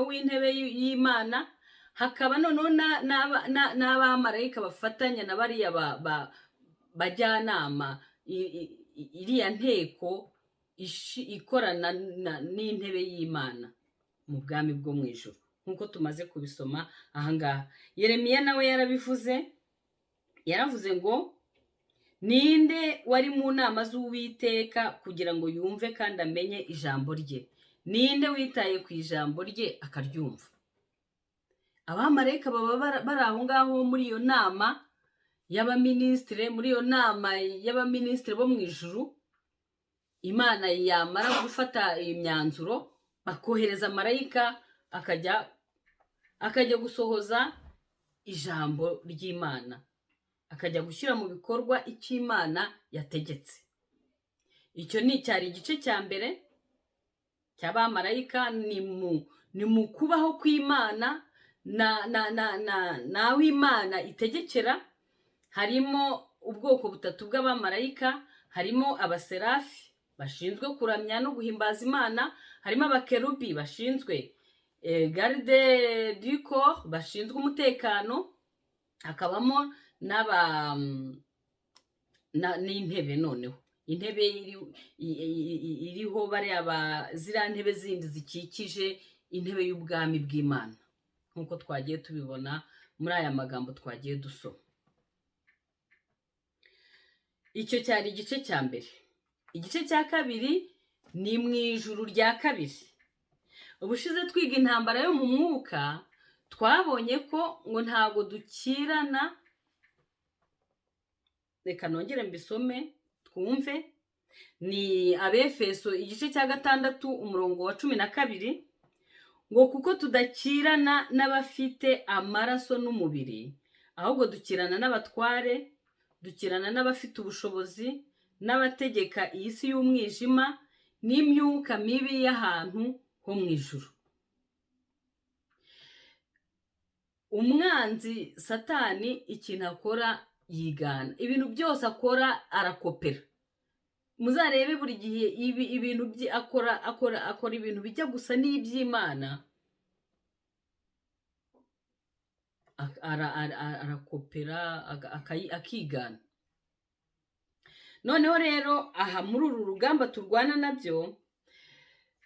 w'intebe y'Imana, hakaba noneho n'abamarayika bafatanya na bariya bajyanama, iriya nteko ikorana n'intebe y'Imana mu bwami bwo mu ijuru, nk'uko tumaze kubisoma ahangaha. Yeremiya nawe yarabivuze, yaravuze ngo: "Ninde wari mu nama z'Uwiteka kugira ngo yumve kandi amenye ijambo rye? Ninde witaye ku ijambo rye akaryumva?" Abamarayika baba bari aho ngaho muri iyo nama y'abaminisitiri, muri iyo nama y'abaminisitiri bo mu ijuru. Imana yamara gufata imyanzuro, bakohereza marayika akajya gusohoza ijambo ry'Imana, akajya gushyira mu bikorwa icyo Imana yategetse. Icyo ni cyari igice cya mbere cy'abamarayika, ni mu kubaho kw'Imana na naho Imana itegekera. Harimo ubwoko butatu bw'abamarayika: harimo abaserafi bashinzwe kuramya no guhimbaza Imana, harimo abakerubi bashinzwe garde du corps, bashinzwe umutekano, hakabamo n'intebe. Noneho intebe iriho bariya ziriya ntebe zindi zikikije intebe y'ubwami bw'Imana, nk'uko twagiye tubibona muri aya magambo twagiye dusoma. Icyo cyari igice cya mbere. Igice cya kabiri ni mu ijuru rya kabiri. Ubushize twiga intambara yo mu mwuka, twabonye ko ngo ntabwo dukirana. Reka nongere mbisome twumve. Ni Abefeso igice cya 6, umurongo wa 12, ngo: "Kuko tudakirana n'abafite amaraso n'umubiri, ahubwo dukirana n'abatware, dukirana n'abafite ubushobozi, n'abategeka iyi si y'umwijima, n'imyuka mibi y'ahantu ho mu ijuru." Umwanzi Satani, ikintu akora, yigana ibintu byose akora, arakopera. Muzarebe buri gihe ibi ibintu akora ibintu bijya gusa n'iby'Imana, arakopera, akigana. Noneho rero aha muri uru rugamba turwana nabyo,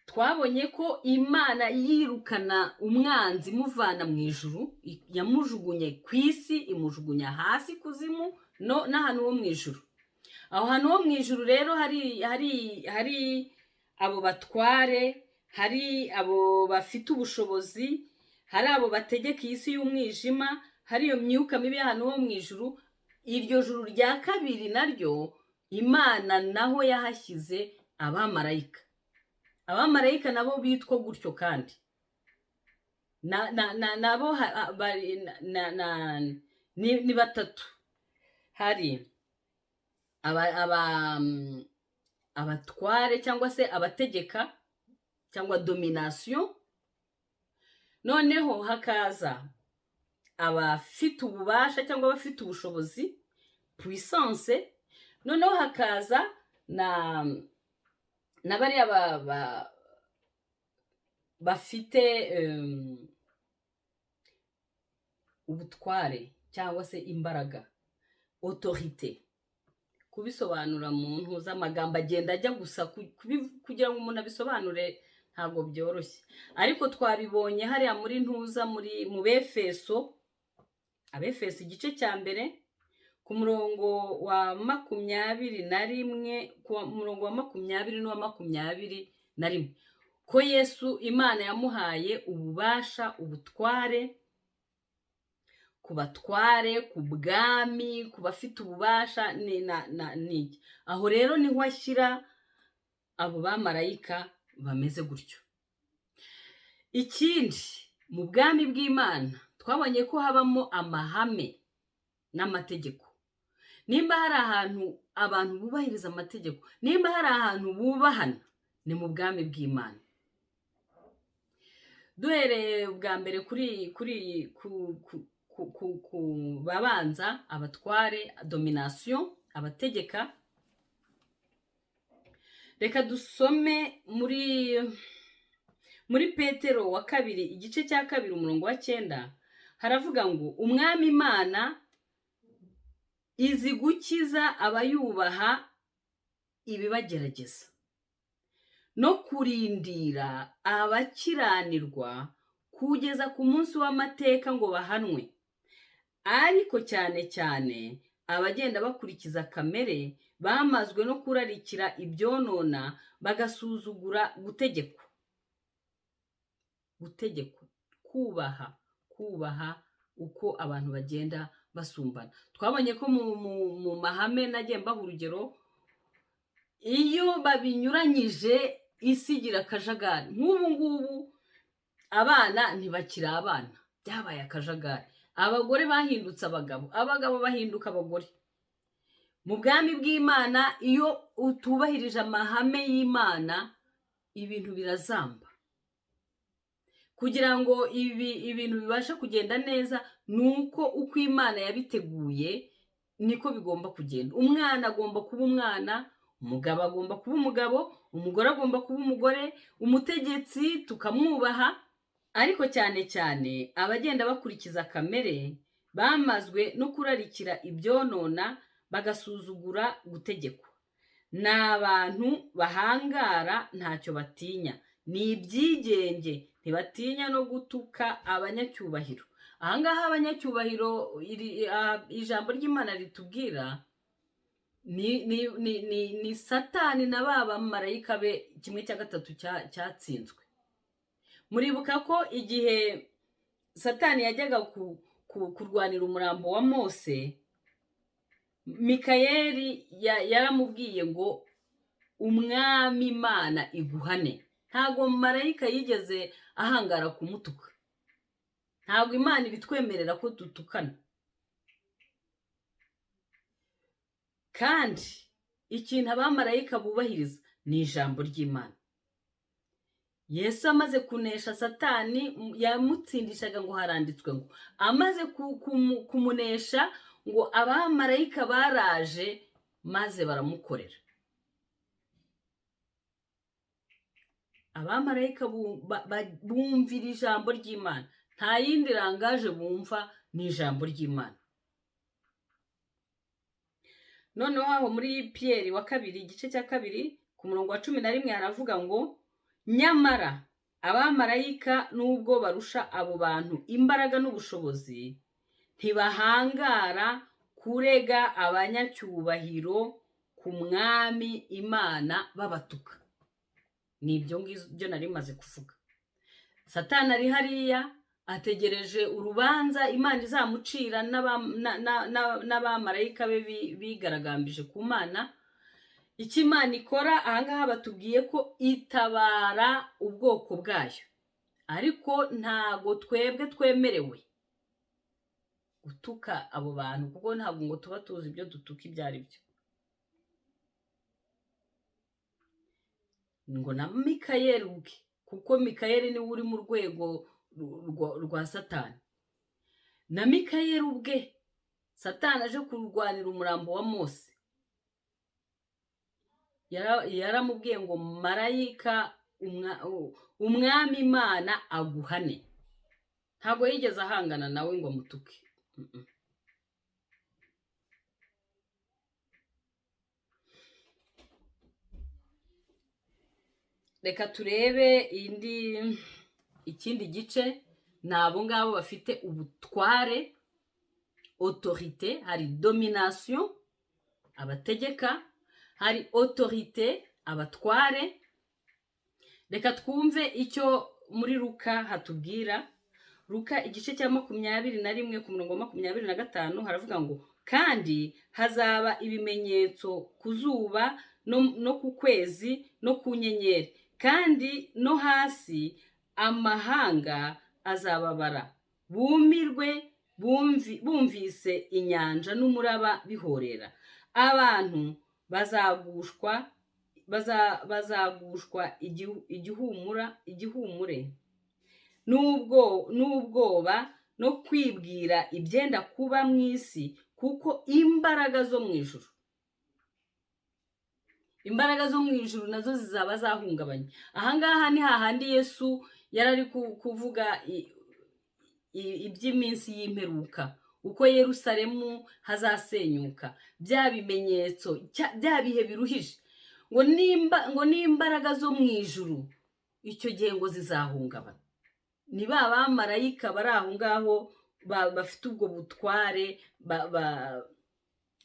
twabonye ko Imana yirukana umwanzi, imuvana mu ijuru, yamujugunye ku isi, imujugunya hasi kuzimu no n'ahantu ho mu ijuru. Aho hantu ho mu ijuru rero hari abo batware, hari abo bafite ubushobozi, hari abo bategeka iyi si y'umwijima, hari iyo myuka mibi y'ahantu ho mu ijuru. Iryo juru rya kabiri naryo, Imana naho yahashyize abamarayika. Abamarayika nabo bitwa gutyo, kandi nabo ni batatu. Hari abatware cyangwa se abategeka cyangwa domination, noneho hakaza abafite ububasha cyangwa abafite ubushobozi, puissance, noneho hakaza na bariya bafite ubutware cyangwa se imbaraga, autorité. Kubisobanura mu ntuzamagambo agenda ajya gusa, kugira ngo umuntu abisobanure ntabwo byoroshye, ariko twabibonye hariya muri ntuza muri mu Befeso, Abefeso igice cya mbere, ku murongo wa 21, ku murongo wa 20 n'uwa 21, ko Yesu Imana yamuhaye ububasha, ubutware ku batware, ku bwami, ku bafite ububasha ni na na n'iki. Aho rero niho ashyira abo bamarayika bameze gutyo. Ikindi Mu bwami bw'Imana twabonye ko habamo amahame n'amategeko. Nimba hari ahantu abantu bubahiriza amategeko, nimba hari ahantu bubahana, ni mu bwami bw'Imana. Duhereye bwa mbere kuri ku babanza, abatware, domination, abategeka. Reka dusome muri Petero wa kabiri, igice cya 2, umurongo wa 9. Haravuga ngo: "Umwami Imana izi gukiza abayubaha ibibagerageza, no kurindira abakiranirwa kugeza ku munsi w'amateka ngo bahanwe, ariko cyane cyane abagenda bakurikiza kamere, bamazwe no kurarikira ibyonona, bagasuzugura gutegekwa." Gutegekwa, kubaha uko abantu bagenda basumbana. Twabonye ko mu mahame, nagiye mbaha urugero, iyo babinyuranyije isi igira akajagari. Nk'ubu ngubu abana ntibakiri abana, byabaye akajagari. Abagore bahindutse abagabo, abagabo bahinduka abagore. Mu bwami bw'Imana, iyo utubahirije amahame y'Imana, ibintu birazamba. Kugira ngo ibi ibintu bibashe kugenda neza, ni uko uko Imana yabiteguye niko bigomba kugenda. Umwana agomba kuba umwana, umugabo agomba kuba umugabo, umugore agomba kuba umugore, umutegetsi tukamwubaha. Ariko cyane cyane abagenda bakurikiza kamere, bamazwe no kurarikira ibyonona, bagasuzugura gutegekwa, ni abantu bahangara, ntacyo batinya, ni ibyigenge, ntibatinya no gutuka abanyacyubahiro. Ahangaha abanyacyubahiro, ijambo ry'Imana ritubwira ni Satani na ba bamarayika be, kimwe cya gatatu cyatsinzwe. Muribuka ko igihe Satani yajyaga kurwanira umurambo wa Mose, Mikayeli yaramubwiye ngo: "Umwami Imana iguhane." Ntabwo marayika yigeze ahangara kumutuka. Ntabwo Imana ibitwemerera ko dutukana. Kandi ikintu abamarayika bubahiriza ni ijambo ry'Imana. Yesu amaze kunesha Satani, yamutsindishaga ngo: "Haranditswe ngo." Amaze kumunesha, ngo abamarayika baraje maze baramukorera. Abamarayika bumvira ijambo ry'Imana, nta yindi rangaje bumva, ni ijambo ry'Imana. Noneho aho muri Piyeri wa kabiri, igice cya 2, ku murongo wa 11, haravuga ngo: "Nyamara abamarayika, nubwo barusha abo bantu imbaraga n'ubushobozi, ntibahangara kurega abanyacyubahiro ku Mwami Imana babatuka." Ni ibyo ngibyo nari maze kuvuga. Satani ari hariya ategereje urubanza Imana izamucira n'abamarayika be bigaragambije ku Mana. Icyo Imana ikora ahangaha, batubwiye ko itabara ubwoko bwayo, ariko ntago twebwe twemerewe gutuka abo bantu, kuko ntabwo ngo tuba tuzi ibyo dutuka ibyo ari byo. Ngo na Mikayeli ubwe, kuko Mikayeli niwe uri mu rwego rwa Satani, na Mikayeli ubwe, Satani aje kurwanira umurambo wa Mose, yaramubwiye ngo: "Marayika, Umwami Imana aguhane." Ntabwo yigeze ahangana nawe ngo amutuke. Reka turebe indi ikindi gice. Ni abo ngabo bafite ubutware, autorité. Hari domination, abategeka, hari autorité, abatware. Reka twumve icyo muri Luka hatubwira. Luka igice cya 21, ku murongo wa 25, haravuga ngo: "Kandi hazaba ibimenyetso ku zuba no ku kwezi no ku nyenyeri, kandi no hasi amahanga azababara, bumirwe bumvise inyanja n'umuraba bihorera. Abantu bazagushwa igihumure n'ubwoba no kwibwira ibyenda kuba mu isi, kuko imbaraga zo mu ijuru, imbaraga zo mu ijuru nazo zizaba zahungabanye. Ahangaha ni hahandi Yesu yari ari kuvuga iby'iminsi y'imperuka, uko Yerusalemu hazasenyuka, bya bimenyetso, bya bihe biruhije, ngo n'imbaraga zo mu ijuru icyo gihe ngo zizahungabana. Ni ba bamarayika bari aho ngaho bafite ubwo butware,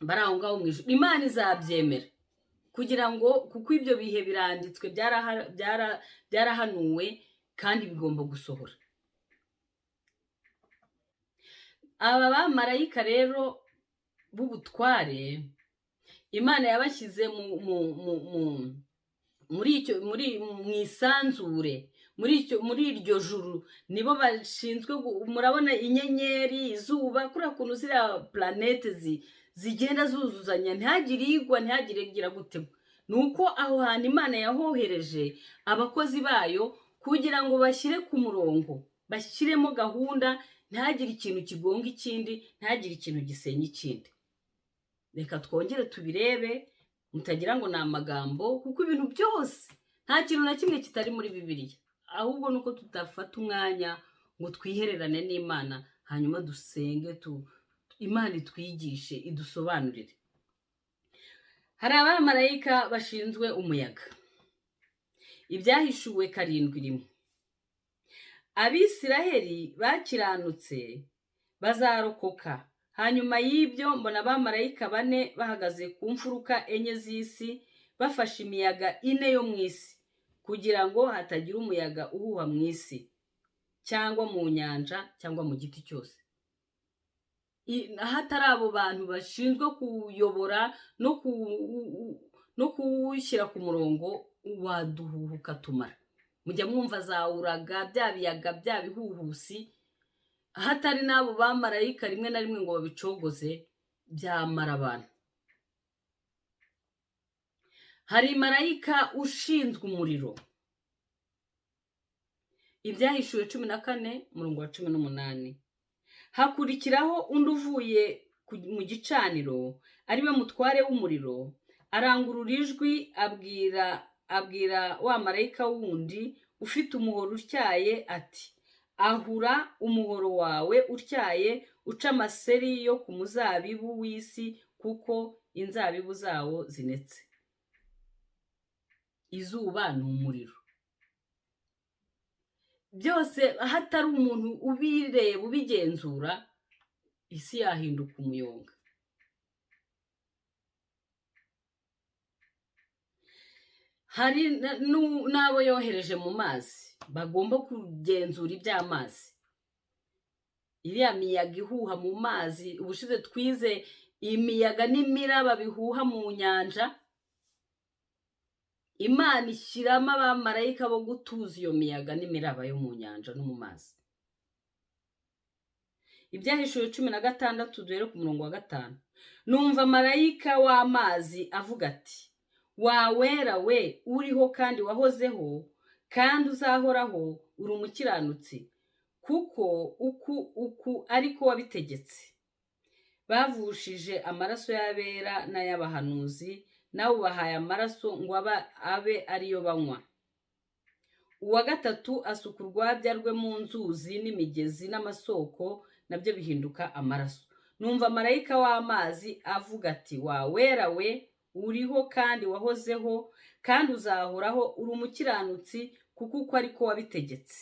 bari aho ngaho mu ijuru. Imana izabyemera kugira ngo, kuko ibyo bihe biranditswe, byarahanuwe kandi bigomba gusohora. Aba bamarayika rero b'ubutware Imana yabashyize mu isanzure, muri iryo juru, nibo bashinzwe. Murabona inyenyeri, izuba, kuriya kuntu ziriya planete zigenda zuzuzanya, ntihagire igwa, ntihagire igira gute. Ni uko aho hantu Imana yahohereje abakozi bayo kugira ngo bashyire ku murongo, bashyiremo gahunda, ntihagire ikintu kigonga ikindi, ntihagire ikintu gisenya ikindi. Reka twongere tubirebe, mutagira ngo ni amagambo, kuko ibintu byose nta kintu na kimwe kitari muri Bibiliya, ahubwo nuko tudafata umwanya ngo twihererane n'Imana, hanyuma dusenge, Imana itwigishe, idusobanurire. Hari abamarayika bashinzwe umuyaga. Ibyahishuwe 7:1. Abisiraheli bakiranutse bazarokoka. Hanyuma y'ibyo mbona abamarayika 4 bahagaze ku mfuruka 4 z'isi, bafashe imiyaga 4 yo mu isi, kugira ngo hatagira umuyaga uhuha mu isi, cyangwa mu nyanja, cyangwa mu giti cyose. Ahatari abo bantu bashinzwe kuyobora no kuwushyira ku murongo, waduhuhuka tumara. Mujya mwumva za uraga, bya biyaga, bya bihuhusi, ahatari n'abo bamarayika rimwe na rimwe ngo babicogoze, byamara abantu. Hari marayika ushinzwe umuriro. Ibyahishuwe 14 umurongo wa 18. Hakurikiraho undi uvuye mu gicaniro, ariwe mutware w'umuriro, arangurura ijwi abwira wa marayika wundi ufite umuhoro utyaye ati: ahura umuhoro wawe utyaye, uca amaseri yo ku muzabibu w'isi, kuko inzabibu zawo zinetse. Izuba ni umuriro. Byose hatari umuntu ubireba, ubigenzura, isi yahinduka umuyonga. Hari n'abo yohereje mu mazi, bagomba kugenzura iby'amazi. Iriya miyaga ihuha mu mazi, ubushize twize imiyaga n'imiraba bihuha mu nyanja, Imana ishyiramo abamarayika bo gutuza iyo miyaga n'imiraba yo mu nyanja no mu mazi. Ibyahishuwe 16 duhere ku murongo wa 5. Numva marayika w'amazi avuga ati: wawera we, uriho kandi wahozeho kandi uzahoraho, uri umukiranutsi, kuko uku ariko wabitegetse. Bavushije amaraso y'abera n'ay'abahanuzi, nawe ubahaye amaraso ngo abe ariyo banywa. Uwa gatatu asuka urwabya rwe mu nzuzi n'imigezi n'amasoko, nabyo bihinduka amaraso. Numva marayika w'amazi avuga ati: wawera we, uriho kandi wahozeho kandi uzahoraho, uri umukiranutsi, kuko uko ariko wabitegetse.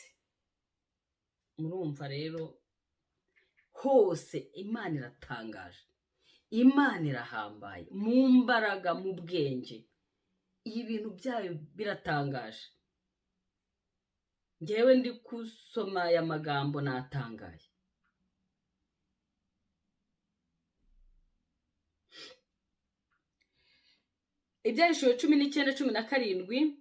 Murumva rero hose Imana iratangaje, Imana irahambaye mu mbaraga, mu bwenge, ibintu byayo biratangaje. Ngewe ndi kusoma aya magambo natangaye. Ibyahishuwe 19:17.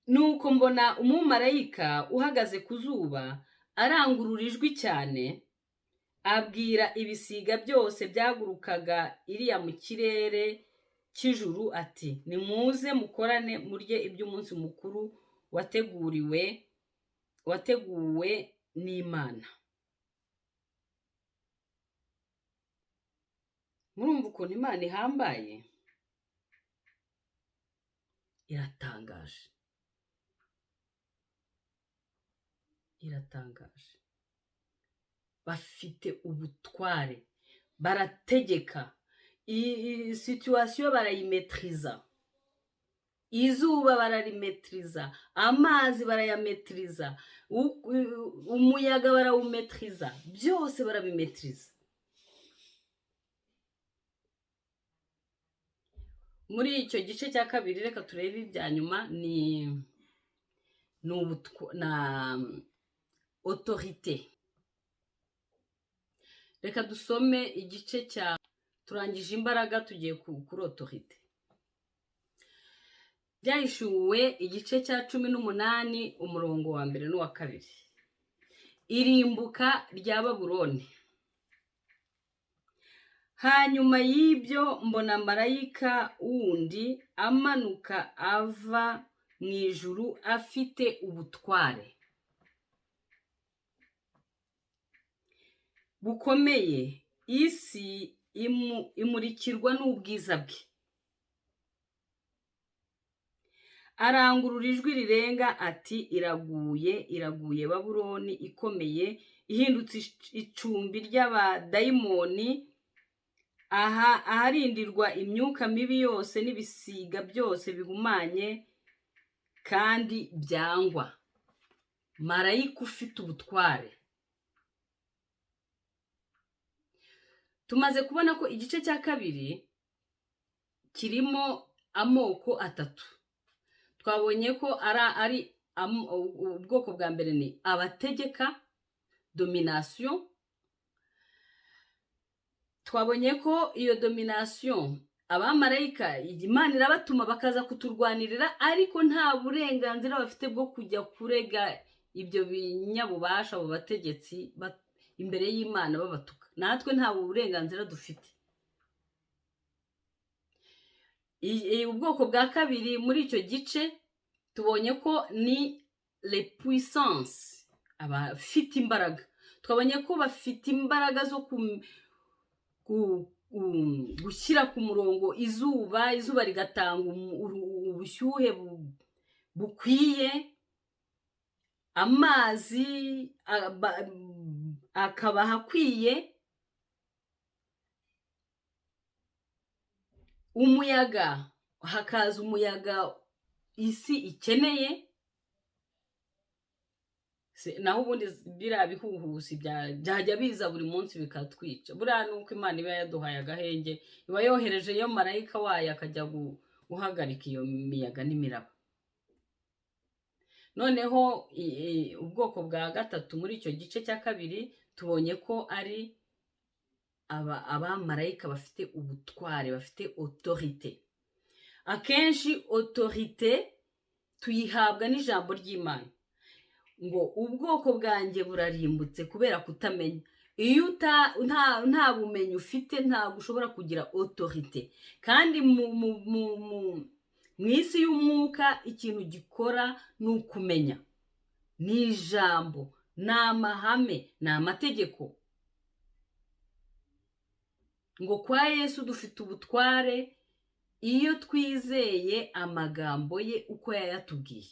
Nuko mbona umumarayika uhagaze ku zuba, Arangurura ijwi cyane, abwira ibisiga byose byagurukaga iriya mu kirere cy'ijuru ati: "Nimuze mukorane murye iby'umunsi mukuru wateguriwe wateguwe n'Imana." Murumva ukuntu Imana ihambaye, iratangaje, iratangaje. Bafite ubutware, barategeka, iyi situation barayimetriza, izuba bararimetriza, amazi barayametriza, umuyaga barawumetriza, byose barabimetriza. Muri icyo gice cya kabiri reka turebe ibya nyuma, ni na autorité. Reka dusome igice cya, turangije imbaraga tugiye kuri autorité. Byahishuwe igice cya 18 umurongo wa mbere n'uwa kabiri. Irimbuka rya Babuloni. Hanyuma y'ibyo mbona marayika wundi amanuka ava mu ijuru afite ubutware bukomeye, isi imurikirwa n'ubwiza bwe. Arangurura ijwi rirenga ati: "Iraguye, iraguye Babuloni ikomeye, ihindutse icumbi ry'abadayimoni, aharindirwa imyuka mibi yose n'ibisiga byose bihumanye kandi byangwa." Marayika ufite ubutware. Tumaze kubona ko igice cya kabiri kirimo amoko atatu. Twabonye ko ari ubwoko bwa mbere ni abategeka, domination. Twabonye ko iyo domination abamarayika Imana irabatuma bakaza kuturwanirira, ariko nta burenganzira bafite bwo kujya kurega ibyo binyabubasha abo bategetsi imbere y'Imana babatuka. Natwe nta burenganzira dufite. Ubwoko bwa kabiri muri icyo gice tubonye ko ni les puissances, abafite imbaraga. Twabonye ko bafite imbaraga zo gushyira ku murongo izuba, izuba rigatanga ubushyuhe bukwiye, amazi akabaha akwiye, umuyaga hakaza umuyaga isi ikeneye. Naho ubundi biriya bihuhusi byajya biza buri munsi bikatwica. Buriya nuko Imana iba yaduhaye agahenge, iba yohereje iyo marayika wayo akajya guhagarika iyo miyaga n'imiraba. Noneho ubwoko bwa gatatu muri icyo gice cya kabiri tubonye ko ari abamarayika bafite ubutware, bafite autorité. Akenshi autorité tuyihabwa n'ijambo ry'Imana, ngo ubwoko bwanjye burarimbutse kubera kutamenya. Iyo nta bumenyi ufite ntabwo ushobora kugira autorité. Kandi mu isi y'umwuka ikintu gikora ni ukumenya, ni ijambo, ni amahame, ni amategeko. Ngo kwa Yesu dufite ubutware iyo twizeye amagambo ye uko yayatubwiye.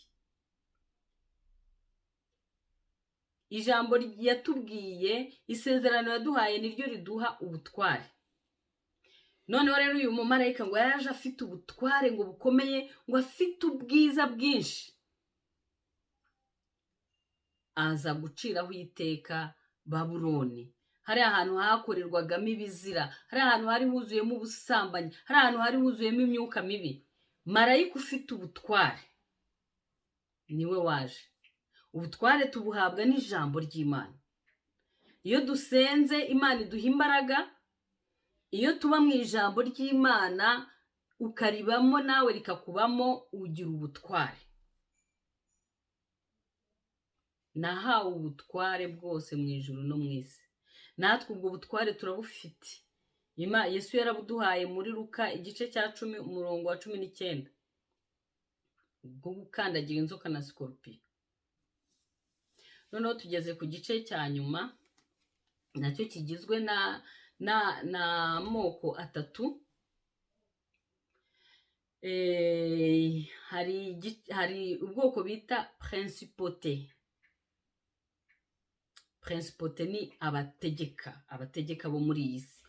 Ijambo yatubwiye, isezerano yaduhaye niryo riduha ubutware. Noneho rero uyu mumarayika ngo yaje afite ubutware ngo bukomeye, ngo afite ubwiza bwinshi, aza guciraho iteka Babuloni. Hari ahantu hakorerwagamo ibizira, hari ahantu hari huzuyemo ubusambanyi, hari ahantu hari huzuyemo imyuka mibi. Marayika ufite ubutware niwe waje. Ubutware tubuhabwa n'ijambo ry'Imana. Iyo dusenze Imana iduha imbaraga. Iyo tuba mu ijambo ry'Imana ukaribamo nawe rikakubamo, ugira ubutware. Nahawe ubutware bwose mu ijuru no mu isi. Natwe ubwo butware turabufite. Yesu yarabuduhaye muri Luka igice cya 10 umurongo wa 19, bwo gukandagira inzoka na sikorupiyo. Noneho tugeze ku gice cya nyuma, nacyo kigizwe n'amoko atatu. Hari ubwoko bita principauté. Principauté ni abategeka bo muri iyi si,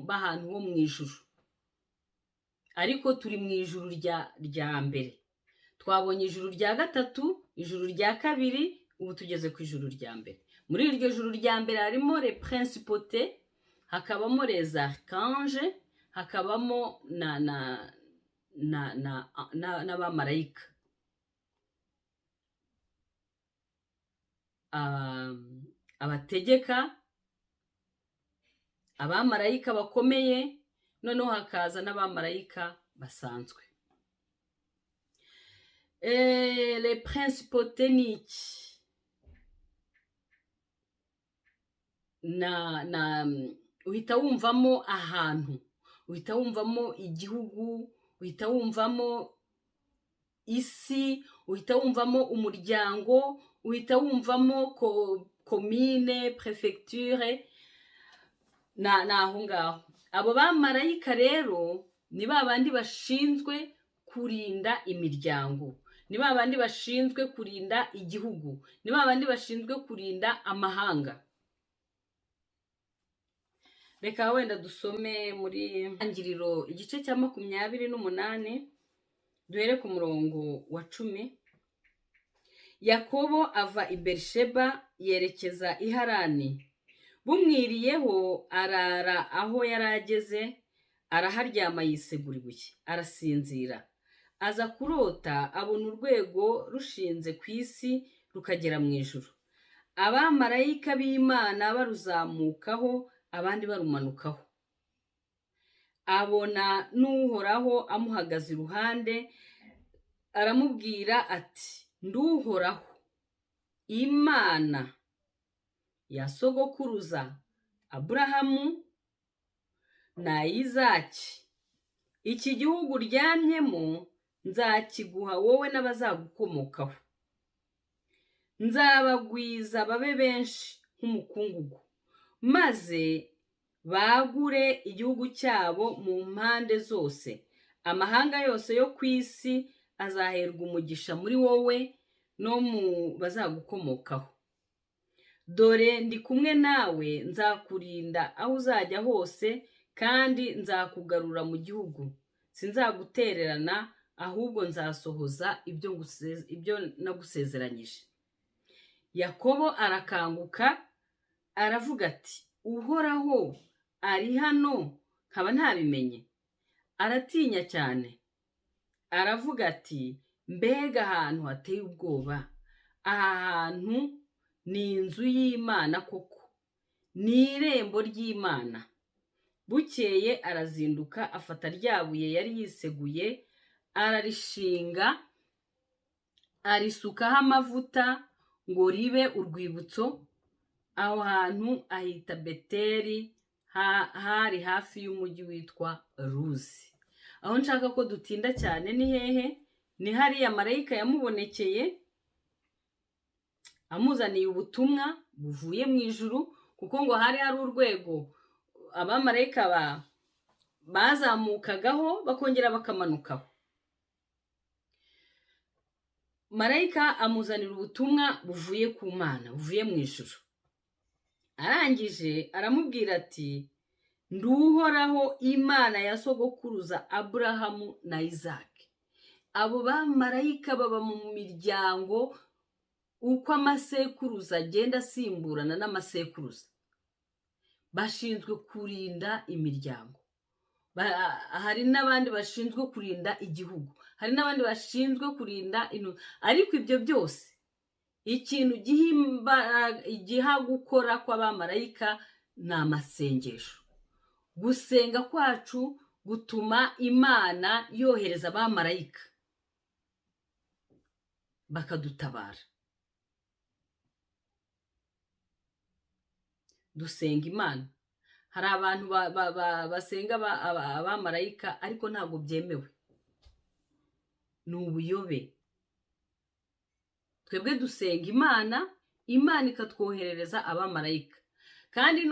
b'ahantu ho mu ijuru. Ariko turi mu ijuru rya mbere. Twabonye ijuru rya gatatu, ijuru rya kabiri, ubu tugeze ku ijuru rya mbere. Muri iryo juru rya mbere harimo les principautés, hakabamo les archanges, hakabamo na na na na n'abamarayika. Abategeka, abamarayika bakomeye, noneho hakaza n'abamarayika basanzwe. Les principautés ni iki? Na uhita wumvamo ahantu, uhita wumvamo igihugu, uhita wumvamo isi, uhita wumvamo umuryango, uhita wumvamo komine, prefecture, na aho ngaho. Abo bamarayika rero ni ba bandi bashinzwe kurinda imiryango, ni ba bandi bashinzwe kurinda igihugu, ni ba bandi bashinzwe kurinda amahanga. Reka wenda dusome muri Ntangiriro igice cya 28, duhere ku murongo wa 10. Yakobo ava i Berisheba yerekeza i Harani. Bumwiriyeho arara aho yari ageze, araharyama yisegura ibuye, arasinzira. Aza kurota abona urwego rushinze ku isi rukagera mu ijuru. Abamarayika b'Imana baruzamukaho, abandi barumanukaho. Abona n'Uhoraho amuhagaze iruhande, aramubwira ati: Nduhoraho, Imana ya sogokuruza Aburahamu na Izaki. Iki gihugu uryamyemo nzakiguha wowe n'abazagukomokaho. Nzabagwiza babe benshi nk'umukungugu, maze bagure igihugu cyabo mu mpande zose. Amahanga yose yo ku isi azaherwa umugisha muri wowe no mu bazagukomokaho. Dore ndi kumwe nawe, nzakurinda aho uzajya hose, kandi nzakugarura mu gihugu. Sinzagutererana, ahubwo nzasohoza ibyo nagusezeranyije. Yakobo arakanguka aravuga ati: Uhoraho ari hano nkaba ntabimenye. Aratinya cyane, aravuga ati: Mbega ahantu hateye ubwoba! Aha hantu ni inzu y'Imana koko, ni irembo ry'Imana. Bukeye arazinduka afata rya buye yari yiseguye, ararishinga, arisukaho amavuta ngo ribe urwibutso. Aho hantu ahita Beteli, hari hafi y'umujyi witwa Luzi. Aho nshaka ko dutinda cyane ni hehe? Ni hariya marayika yamubonekeye amuzaniye ubutumwa buvuye mu ijuru, kuko ngo hari hari urwego abamarayika bazamukagaho bakongera bakamanukaho. Marayika amuzanira ubutumwa buvuye ku Mana, buvuye mu ijuru. Arangije aramubwira ati: Nduhoraho Imana ya sogokuruza Aburahamu na Izaki. Abo bamarayika baba mu miryango uko amasekuruza agenda asimburana n'amasekuruza. Bashinzwe kurinda imiryango. Hari n'abandi bashinzwe kurinda igihugu, hari n'abandi bashinzwe kurinda, ariko ibyo byose ikintu giha gukora kw'abamarayika ni amasengesho. Gusenga kwacu gutuma Imana yohereza abamarayika bakadutabara. Dusenga Imana. Hari abantu basenga abamarayika, ariko ntabwo byemewe, ni ubuyobe. Twebwe dusenga Imana, Imana ikatwoherereza abamarayika. Kandi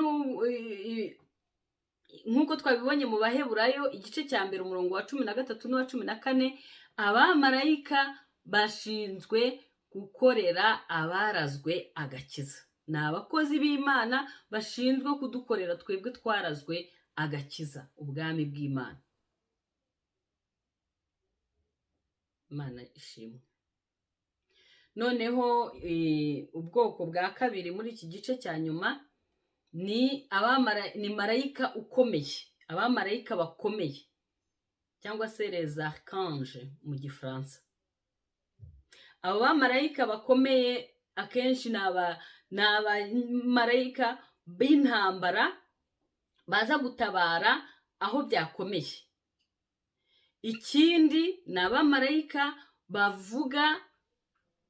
nk'uko twabibonye mu Baheburayo igice cya 1, umurongo wa 13 n'uwa 14, abamarayika bashinzwe gukorera abarazwe agakiza. Ni abakozi b'Imana bashinzwe kudukorera twebwe twarazwe agakiza, ubwami bw'Imana. Imana ishimwe. Noneho ubwoko bwa kabiri muri iki gice cya nyuma ni ni marayika ukomeye, abamarayika bakomeye, cyangwa se les archanges mu Gifaransa. Abo bamarayika bakomeye akenshi ni abamarayika b'intambara baza gutabara aho byakomeye. Ikindi ni abamarayika bavuga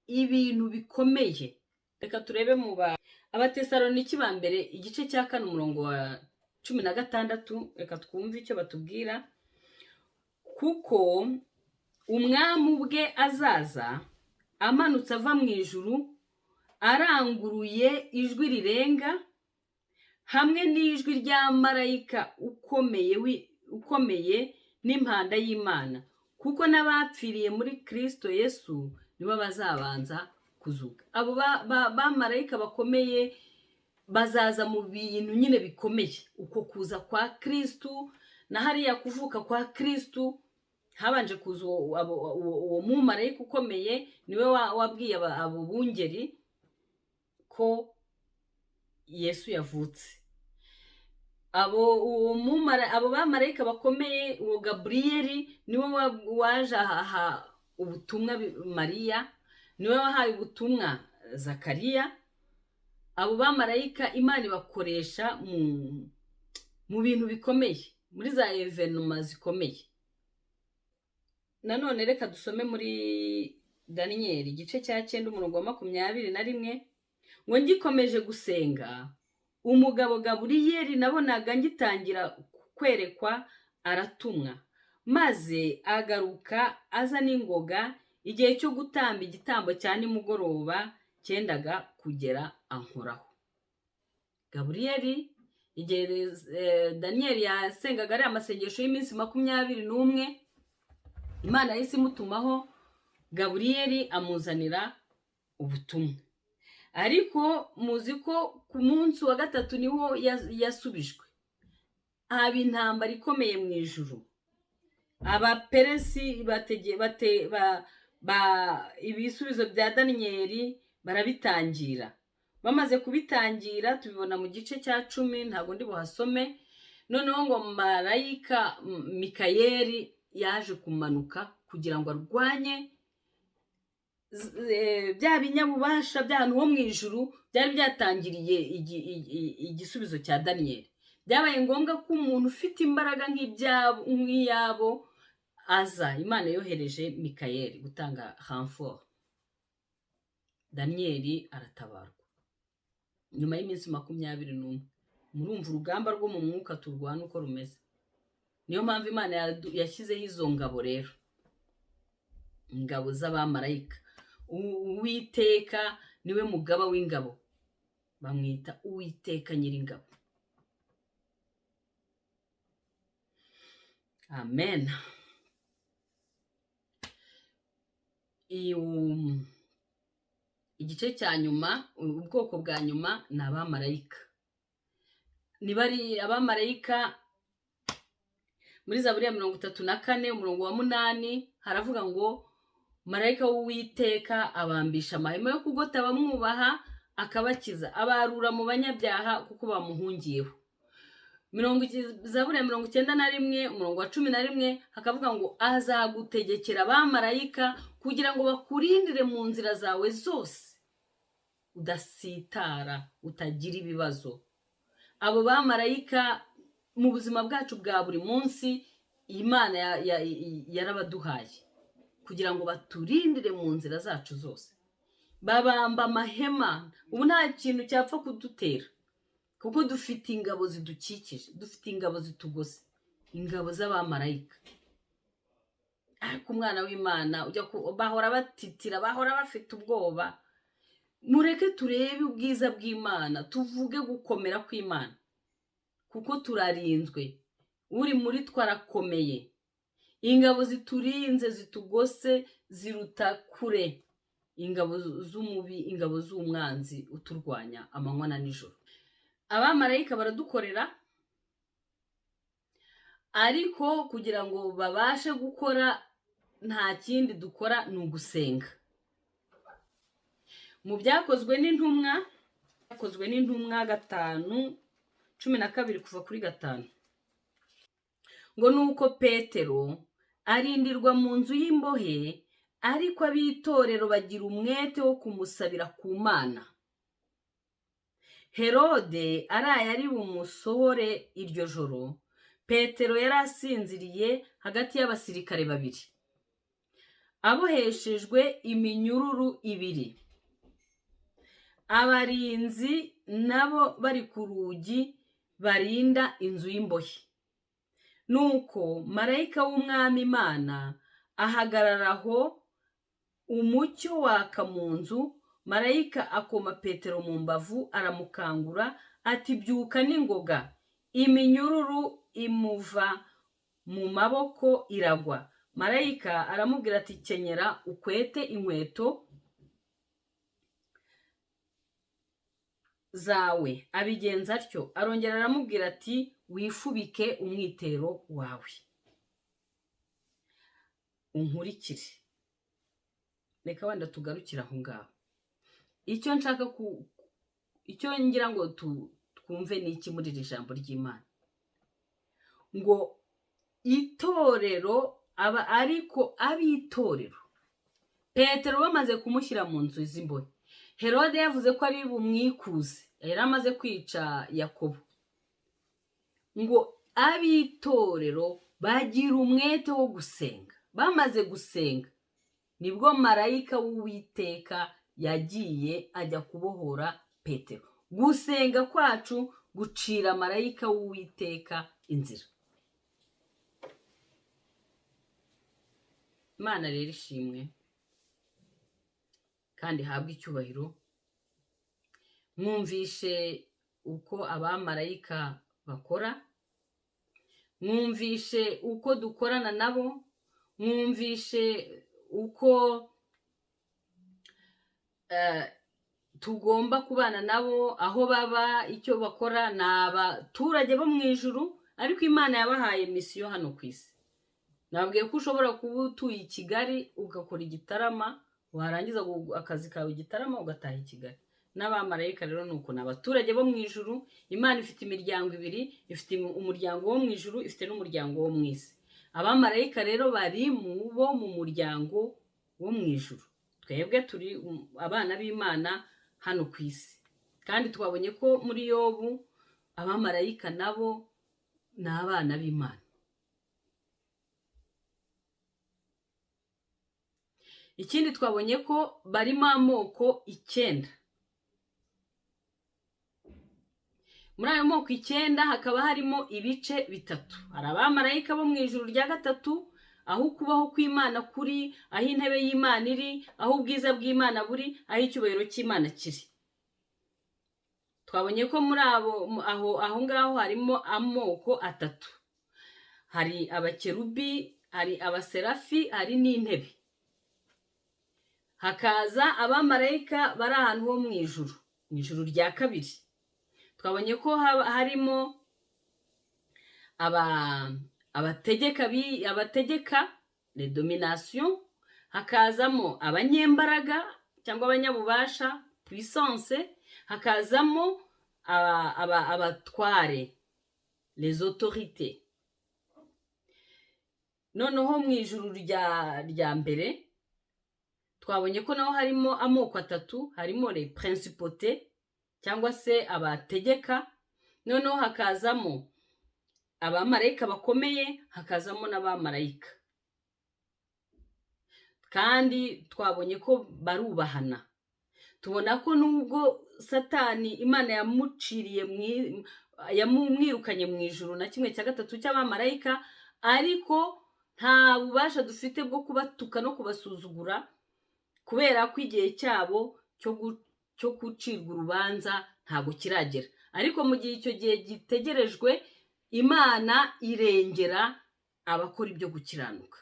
ibintu bikomeye. Reka turebe mu ba Abatesaloniki ba mbere igice cya 4, umurongo wa 16. Reka twumve icyo batubwira: "Kuko Umwami ubwe azaza amanutse ava mu ijuru, aranguruye ijwi rirenga, hamwe n'ijwi rya marayika ukomeye n'impanda y'Imana, kuko n'abapfiriye muri Kristo Yesu nibo bazabanza kuzuka." Abo bamarayika bakomeye bazaza mu bintu nyine bikomeye. Uko kuza kwa Kristu na hariya kuvuka kwa Kristu, habanje kuza uwo mumarayika ukomeye, niwe wabwiye abo bungeri ko Yesu yavutse. Abo bamarayika bakomeye, uwo Gaburiyeli niwe waje aha ubutumwa Mariya, niwe wahaye ubutumwa Zakariya. Abo bamarayika Imana ibakoresha mu bintu bikomeye, muri za événements zikomeye. Nanone reka dusome muri Daniyeli igice cya 9, umurongo wa 21, ngo: "Ngikomeje gusenga, umugabo Gaburiyeli nabonaga ngitangira kwerekwa aratumwa, maze agaruka aza n'ingoga, igihe cyo gutamba igitambo cya nimugoroba cyendaga kugera, ankoraho." Gaburiyeli, igihe Daniyeli yasengaga ariya amasengesho y'iminsi 21, Imana yahise imutumaho Gaburiyeli, amuzanira ubutumwa. Ariko muzi ko ku munsi wa gatatu niho yasubijwe, haba intambara ikomeye mu ijuru. Abaperesi ibisubizo bya Daniyeli barabitangira. Bamaze kubitangira, tubibona mu gice cya 10, ntabwo ndi buhasome. Noneho ngo marayika Mikayeli yaje kumanuka kugira ngo arwanye bya binyabubasha by'ahantu ho mu ijuru byari byatangiriye igisubizo cya Daniyeli. Byabaye ngombwa ko umuntu ufite imbaraga nk'iyabo aza. Imana yohereje Mikayeli gutanga renfort, Daniyeli aratabarwa nyuma y'iminsi 21. Murumva urugamba rwo mu mwuka turwana uko rumeze. Niyo mpamvu Imana yashyizeho izo ngabo rero, ingabo z'abamarayika. Uwiteka niwe mugaba w'ingabo, bamwita Uwiteka Nyiringabo. Amen. Igice cya nyuma, ubwoko bwa nyuma, ni abamarayika. Niba ari abamarayika, muri Zaburi ya 34, umurongo wa 8, haravuga ngo: "Marayika w'Uwiteka abambisha amahema yo kugota abamwubaha, akabakiza, abarura mu banyabyaha kuko bamuhungiyeho." Zaburi ya 91, umurongo wa 11, hakavuga ngo: "Azagutegekera abamarayika kugira ngo bakurindire mu nzira zawe zose, udasitara, utagira ibibazo." Abo bamarayika mu buzima bwacu bwa buri munsi, Imana yarabaduhaye kugira ngo baturindire mu nzira zacu zose. Babamba amahema, ubu nta kintu cyapfa kudutera. Kuko dufite ingabo zidukikije, dufite ingabo zitugose, ingabo z'abamarayika. Ariko umwana w'Imana ujya bahora batitira, bahora bafite ubwoba. Mureke turebe ubwiza bw'Imana, tuvuge gukomera kw'Imana, kuko turarinzwe. Uri muri twe arakomeye. Ingabo ziturinze, zitugose, ziruta kure ingabo z'umubi, ingabo z'umwanzi uturwanya amanywa na nijoro. Abamarayika baradukorera, ariko kugira ngo babashe gukora nta kindi dukora, ni ugusenga. Mu Byakozwe n'Intumwa, Byakozwe n'Intumwa 5:12 kuva kuri 5, ngo nuko Petero arindirwa mu nzu y'imbohe, ariko ab'itorero bagira umwete wo kumusabira ku Mana. Herode araye ari bumusohore iryo joro, Petero yari asinziriye hagati y'abasirikare babiri, aboheshejwe iminyururu ibiri, abarinzi nabo bari ku rugi barinda inzu y'imbohe. Nuko marayika w'Umwami Imana ahagarara aho, umucyo waka mu nzu. Marayika akoma Petero mu mbavu, aramukangura ati: "Byuka n'ingoga." Iminyururu imuva mu maboko iragwa. Marayika aramubwira ati: "Kenyera ukwete inkweto zawe." Abigenza atyo. Arongera aramubwira ati: "Wifubike umwitero wawe, unkurikire." Reka wenda tugarukire aho ngaho. Icyo nshaka ku icyo ngira ngo twumve ni iki muri iri jambo ry'Imana? Ngo itorero aba, ariko ab'itorero, Petero bamaze kumushyira mu nzu z'imbohe, Herode yavuze ko ari bumwikuze, yari amaze kwica Yakobo, ngo ab'itorero bagira umwete wo gusenga. Bamaze gusenga nibwo marayika w'Uwiteka yagiye ajya kubohora Petero. Gusenga kwacu gucira marayika w'Uwiteka inzira. Imana rero ishimwe kandi ihabwe icyubahiro. Mwumvishe uko abamarayika bakora, mwumvishe uko dukorana nabo, mwumvishe uko tugomba kubana nabo, aho baba, icyo bakora. Ni abaturage bo mu ijuru, ariko Imana yabahaye misiyo hano ku isi. Nababwiye ko ushobora kuba utuye i Kigali ugakora igitarama, warangiza akazi kawe igitarama, ugataha i Kigali. N'abamarayika rero ni uko, ni abaturage bo mu ijuru. Imana ifite imiryango ibiri: ifite umuryango wo mu ijuru, ifite n'umuryango wo mu isi. Abamarayika rero bari mu bo mu muryango wo mu ijuru. Twebwe turi abana b'Imana hano ku isi, kandi twabonye ko muri Yobu abamarayika nabo ni abana b'Imana. Ikindi twabonye ko barimo amoko 9. Muri ayo moko 9 hakaba harimo ibice bitatu. Hari abamarayika bo mu ijuru rya gatatu, aho ukubaho kw'Imana kuri, aho intebe y'Imana iri, aho ubwiza bw'Imana buri, aho icyubahiro cy'Imana kiri. Twabonye ko muri abo aho ngaho harimo amoko atatu: hari abakerubi, hari abaserafi, hari n'intebe. Hakaza abamarayika bari ahantu ho mu ijuru, mu ijuru rya kabiri. Twabonye ko harimo abategeka, les dominations, hakazamo abanyembaraga cyangwa abanyabubasha, puissance, hakazamo abatware, les autorités. Noneho mu ijuru rya mbere twabonye ko naho harimo amoko atatu: harimo les principautés cyangwa se abategeka, noneho hakazamo abamarayika bakomeye, hakazamo n'abamarayika. Kandi twabonye ko barubahana. Tubona ko nubwo Satani Imana yamuciriye, yamwirukanye mu ijuru na 1/3 cy'abamarayika, ariko nta bubasha dufite bwo kubatuka no kubasuzugura, kubera ko igihe cyabo cyo gucirwa urubanza ntabwo kiragera. Ariko mu gihe icyo gihe gitegerejwe, Imana irengera abakora ibyo gukiranuka.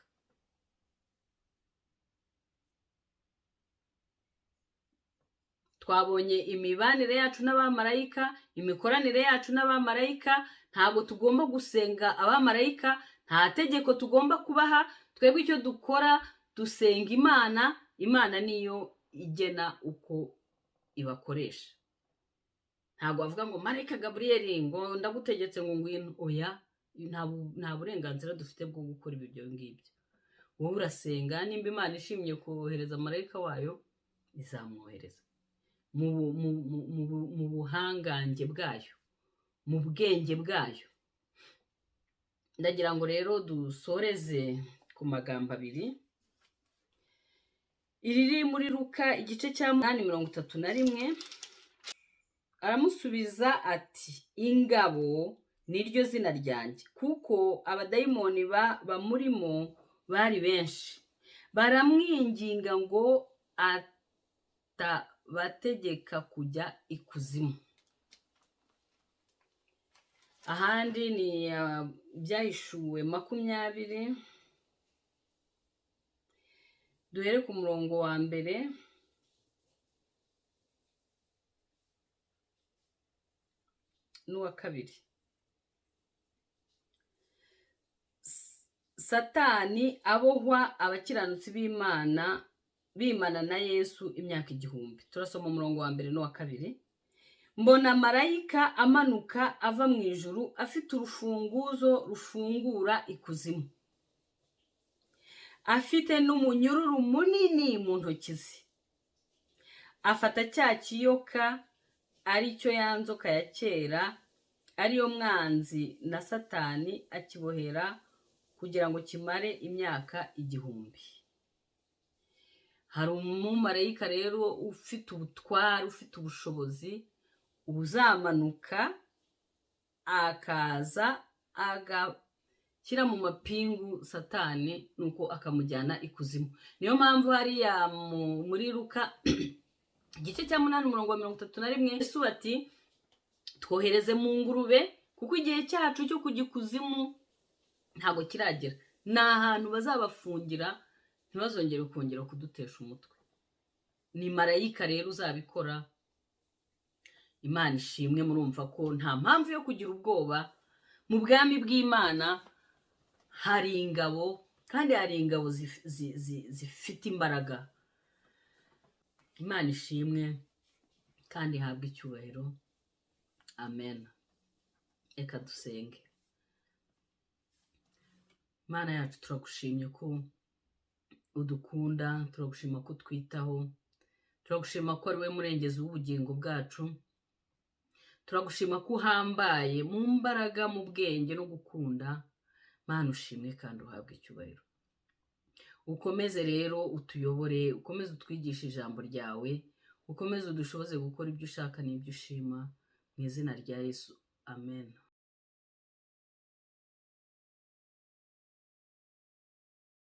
Twabonye imibanire yacu n'abamarayika, imikoranire yacu n'abamarayika. Ntabwo tugomba gusenga abamarayika, nta tegeko tugomba kubaha. Twebwe icyo dukora, dusenga Imana. Imana niyo igena uko ibakoresha. Ntabwo bavuga ngo marayika Gaburiyeli ngo ndagutegetse ngo ngwino, oya, nta burenganzira dufite bwo gukora ibyo ngibyo. Wowe urasenga, nimba Imana ishimye kohereza marayika wayo, izamwohereza mu buhangange bwayo, mu bwenge bwayo. Ndagira ngo rero dusoreze ku magambo abiri, iriri muri Luka igice cya 8:31. Aramusubiza ati: ingabo niryo zina ryanjye, kuko abadayimoni bamurimo bari benshi. Baramwinginga ngo atabategeka kujya ikuzimu. Ahandi ni Byahishuwe 20, duhere ku murongo wa 1 n'uwa 2. Satani abohwa abakiranutsi b'Imana bimana na Yesu imyaka 1000. Turasoma umurongo wa 1 n'uwa 2. Mbona marayika amanuka ava mu ijuru, afite urufunguzo rufungura ikuzimu, afite n'umunyururu munini mu ntoki ze. Afata cya kiyoka, aricyo ya nzoka ya kera, ariyo mwanzi na Satani, akibohera kugira ngo kimare imyaka 1000. Hari umumarayika rero ufite ubutware, ufite ubushobozi, uzamanuka akaza agashyira mu mapingu Satani, nuko akamujyana ikuzimu. Niyo mpamvu hariya muri Luka igice cya 8 umurongo wa 31, Yesu ati: twohereze mu ngurube, kuko igihe cyacu cyo kujya ikuzimu ntabwo kiragera. Ni ahantu bazabafungira, ntibazongere kongera kudutesha umutwe. Ni marayika rero uzabikora. Imana ishimwe. Murumva ko nta mpamvu yo kugira ubwoba. Mu bwami bw'Imana hari ingabo, kandi hari ingabo zifite imbaraga. Imana ishimwe kandi ihabwe icyubahiro. Amen. Reka dusenge. Imana yacu, turagushimye ko udukunda, turagushima ko utwitaho, turagushima ko ari we murengezi w'ubugingo bwacu, turagushima ko uhambaye mu mbaraga, mu bwenge no gukunda. Mana ushimwe kandi uhabwe icyubahiro. Ukomeze rero utuyobore, ukomeze utwigishe ijambo ryawe, ukomeze udushoboze gukora ibyo ushaka n'ibyo ushima, mu izina rya Yesu, amen.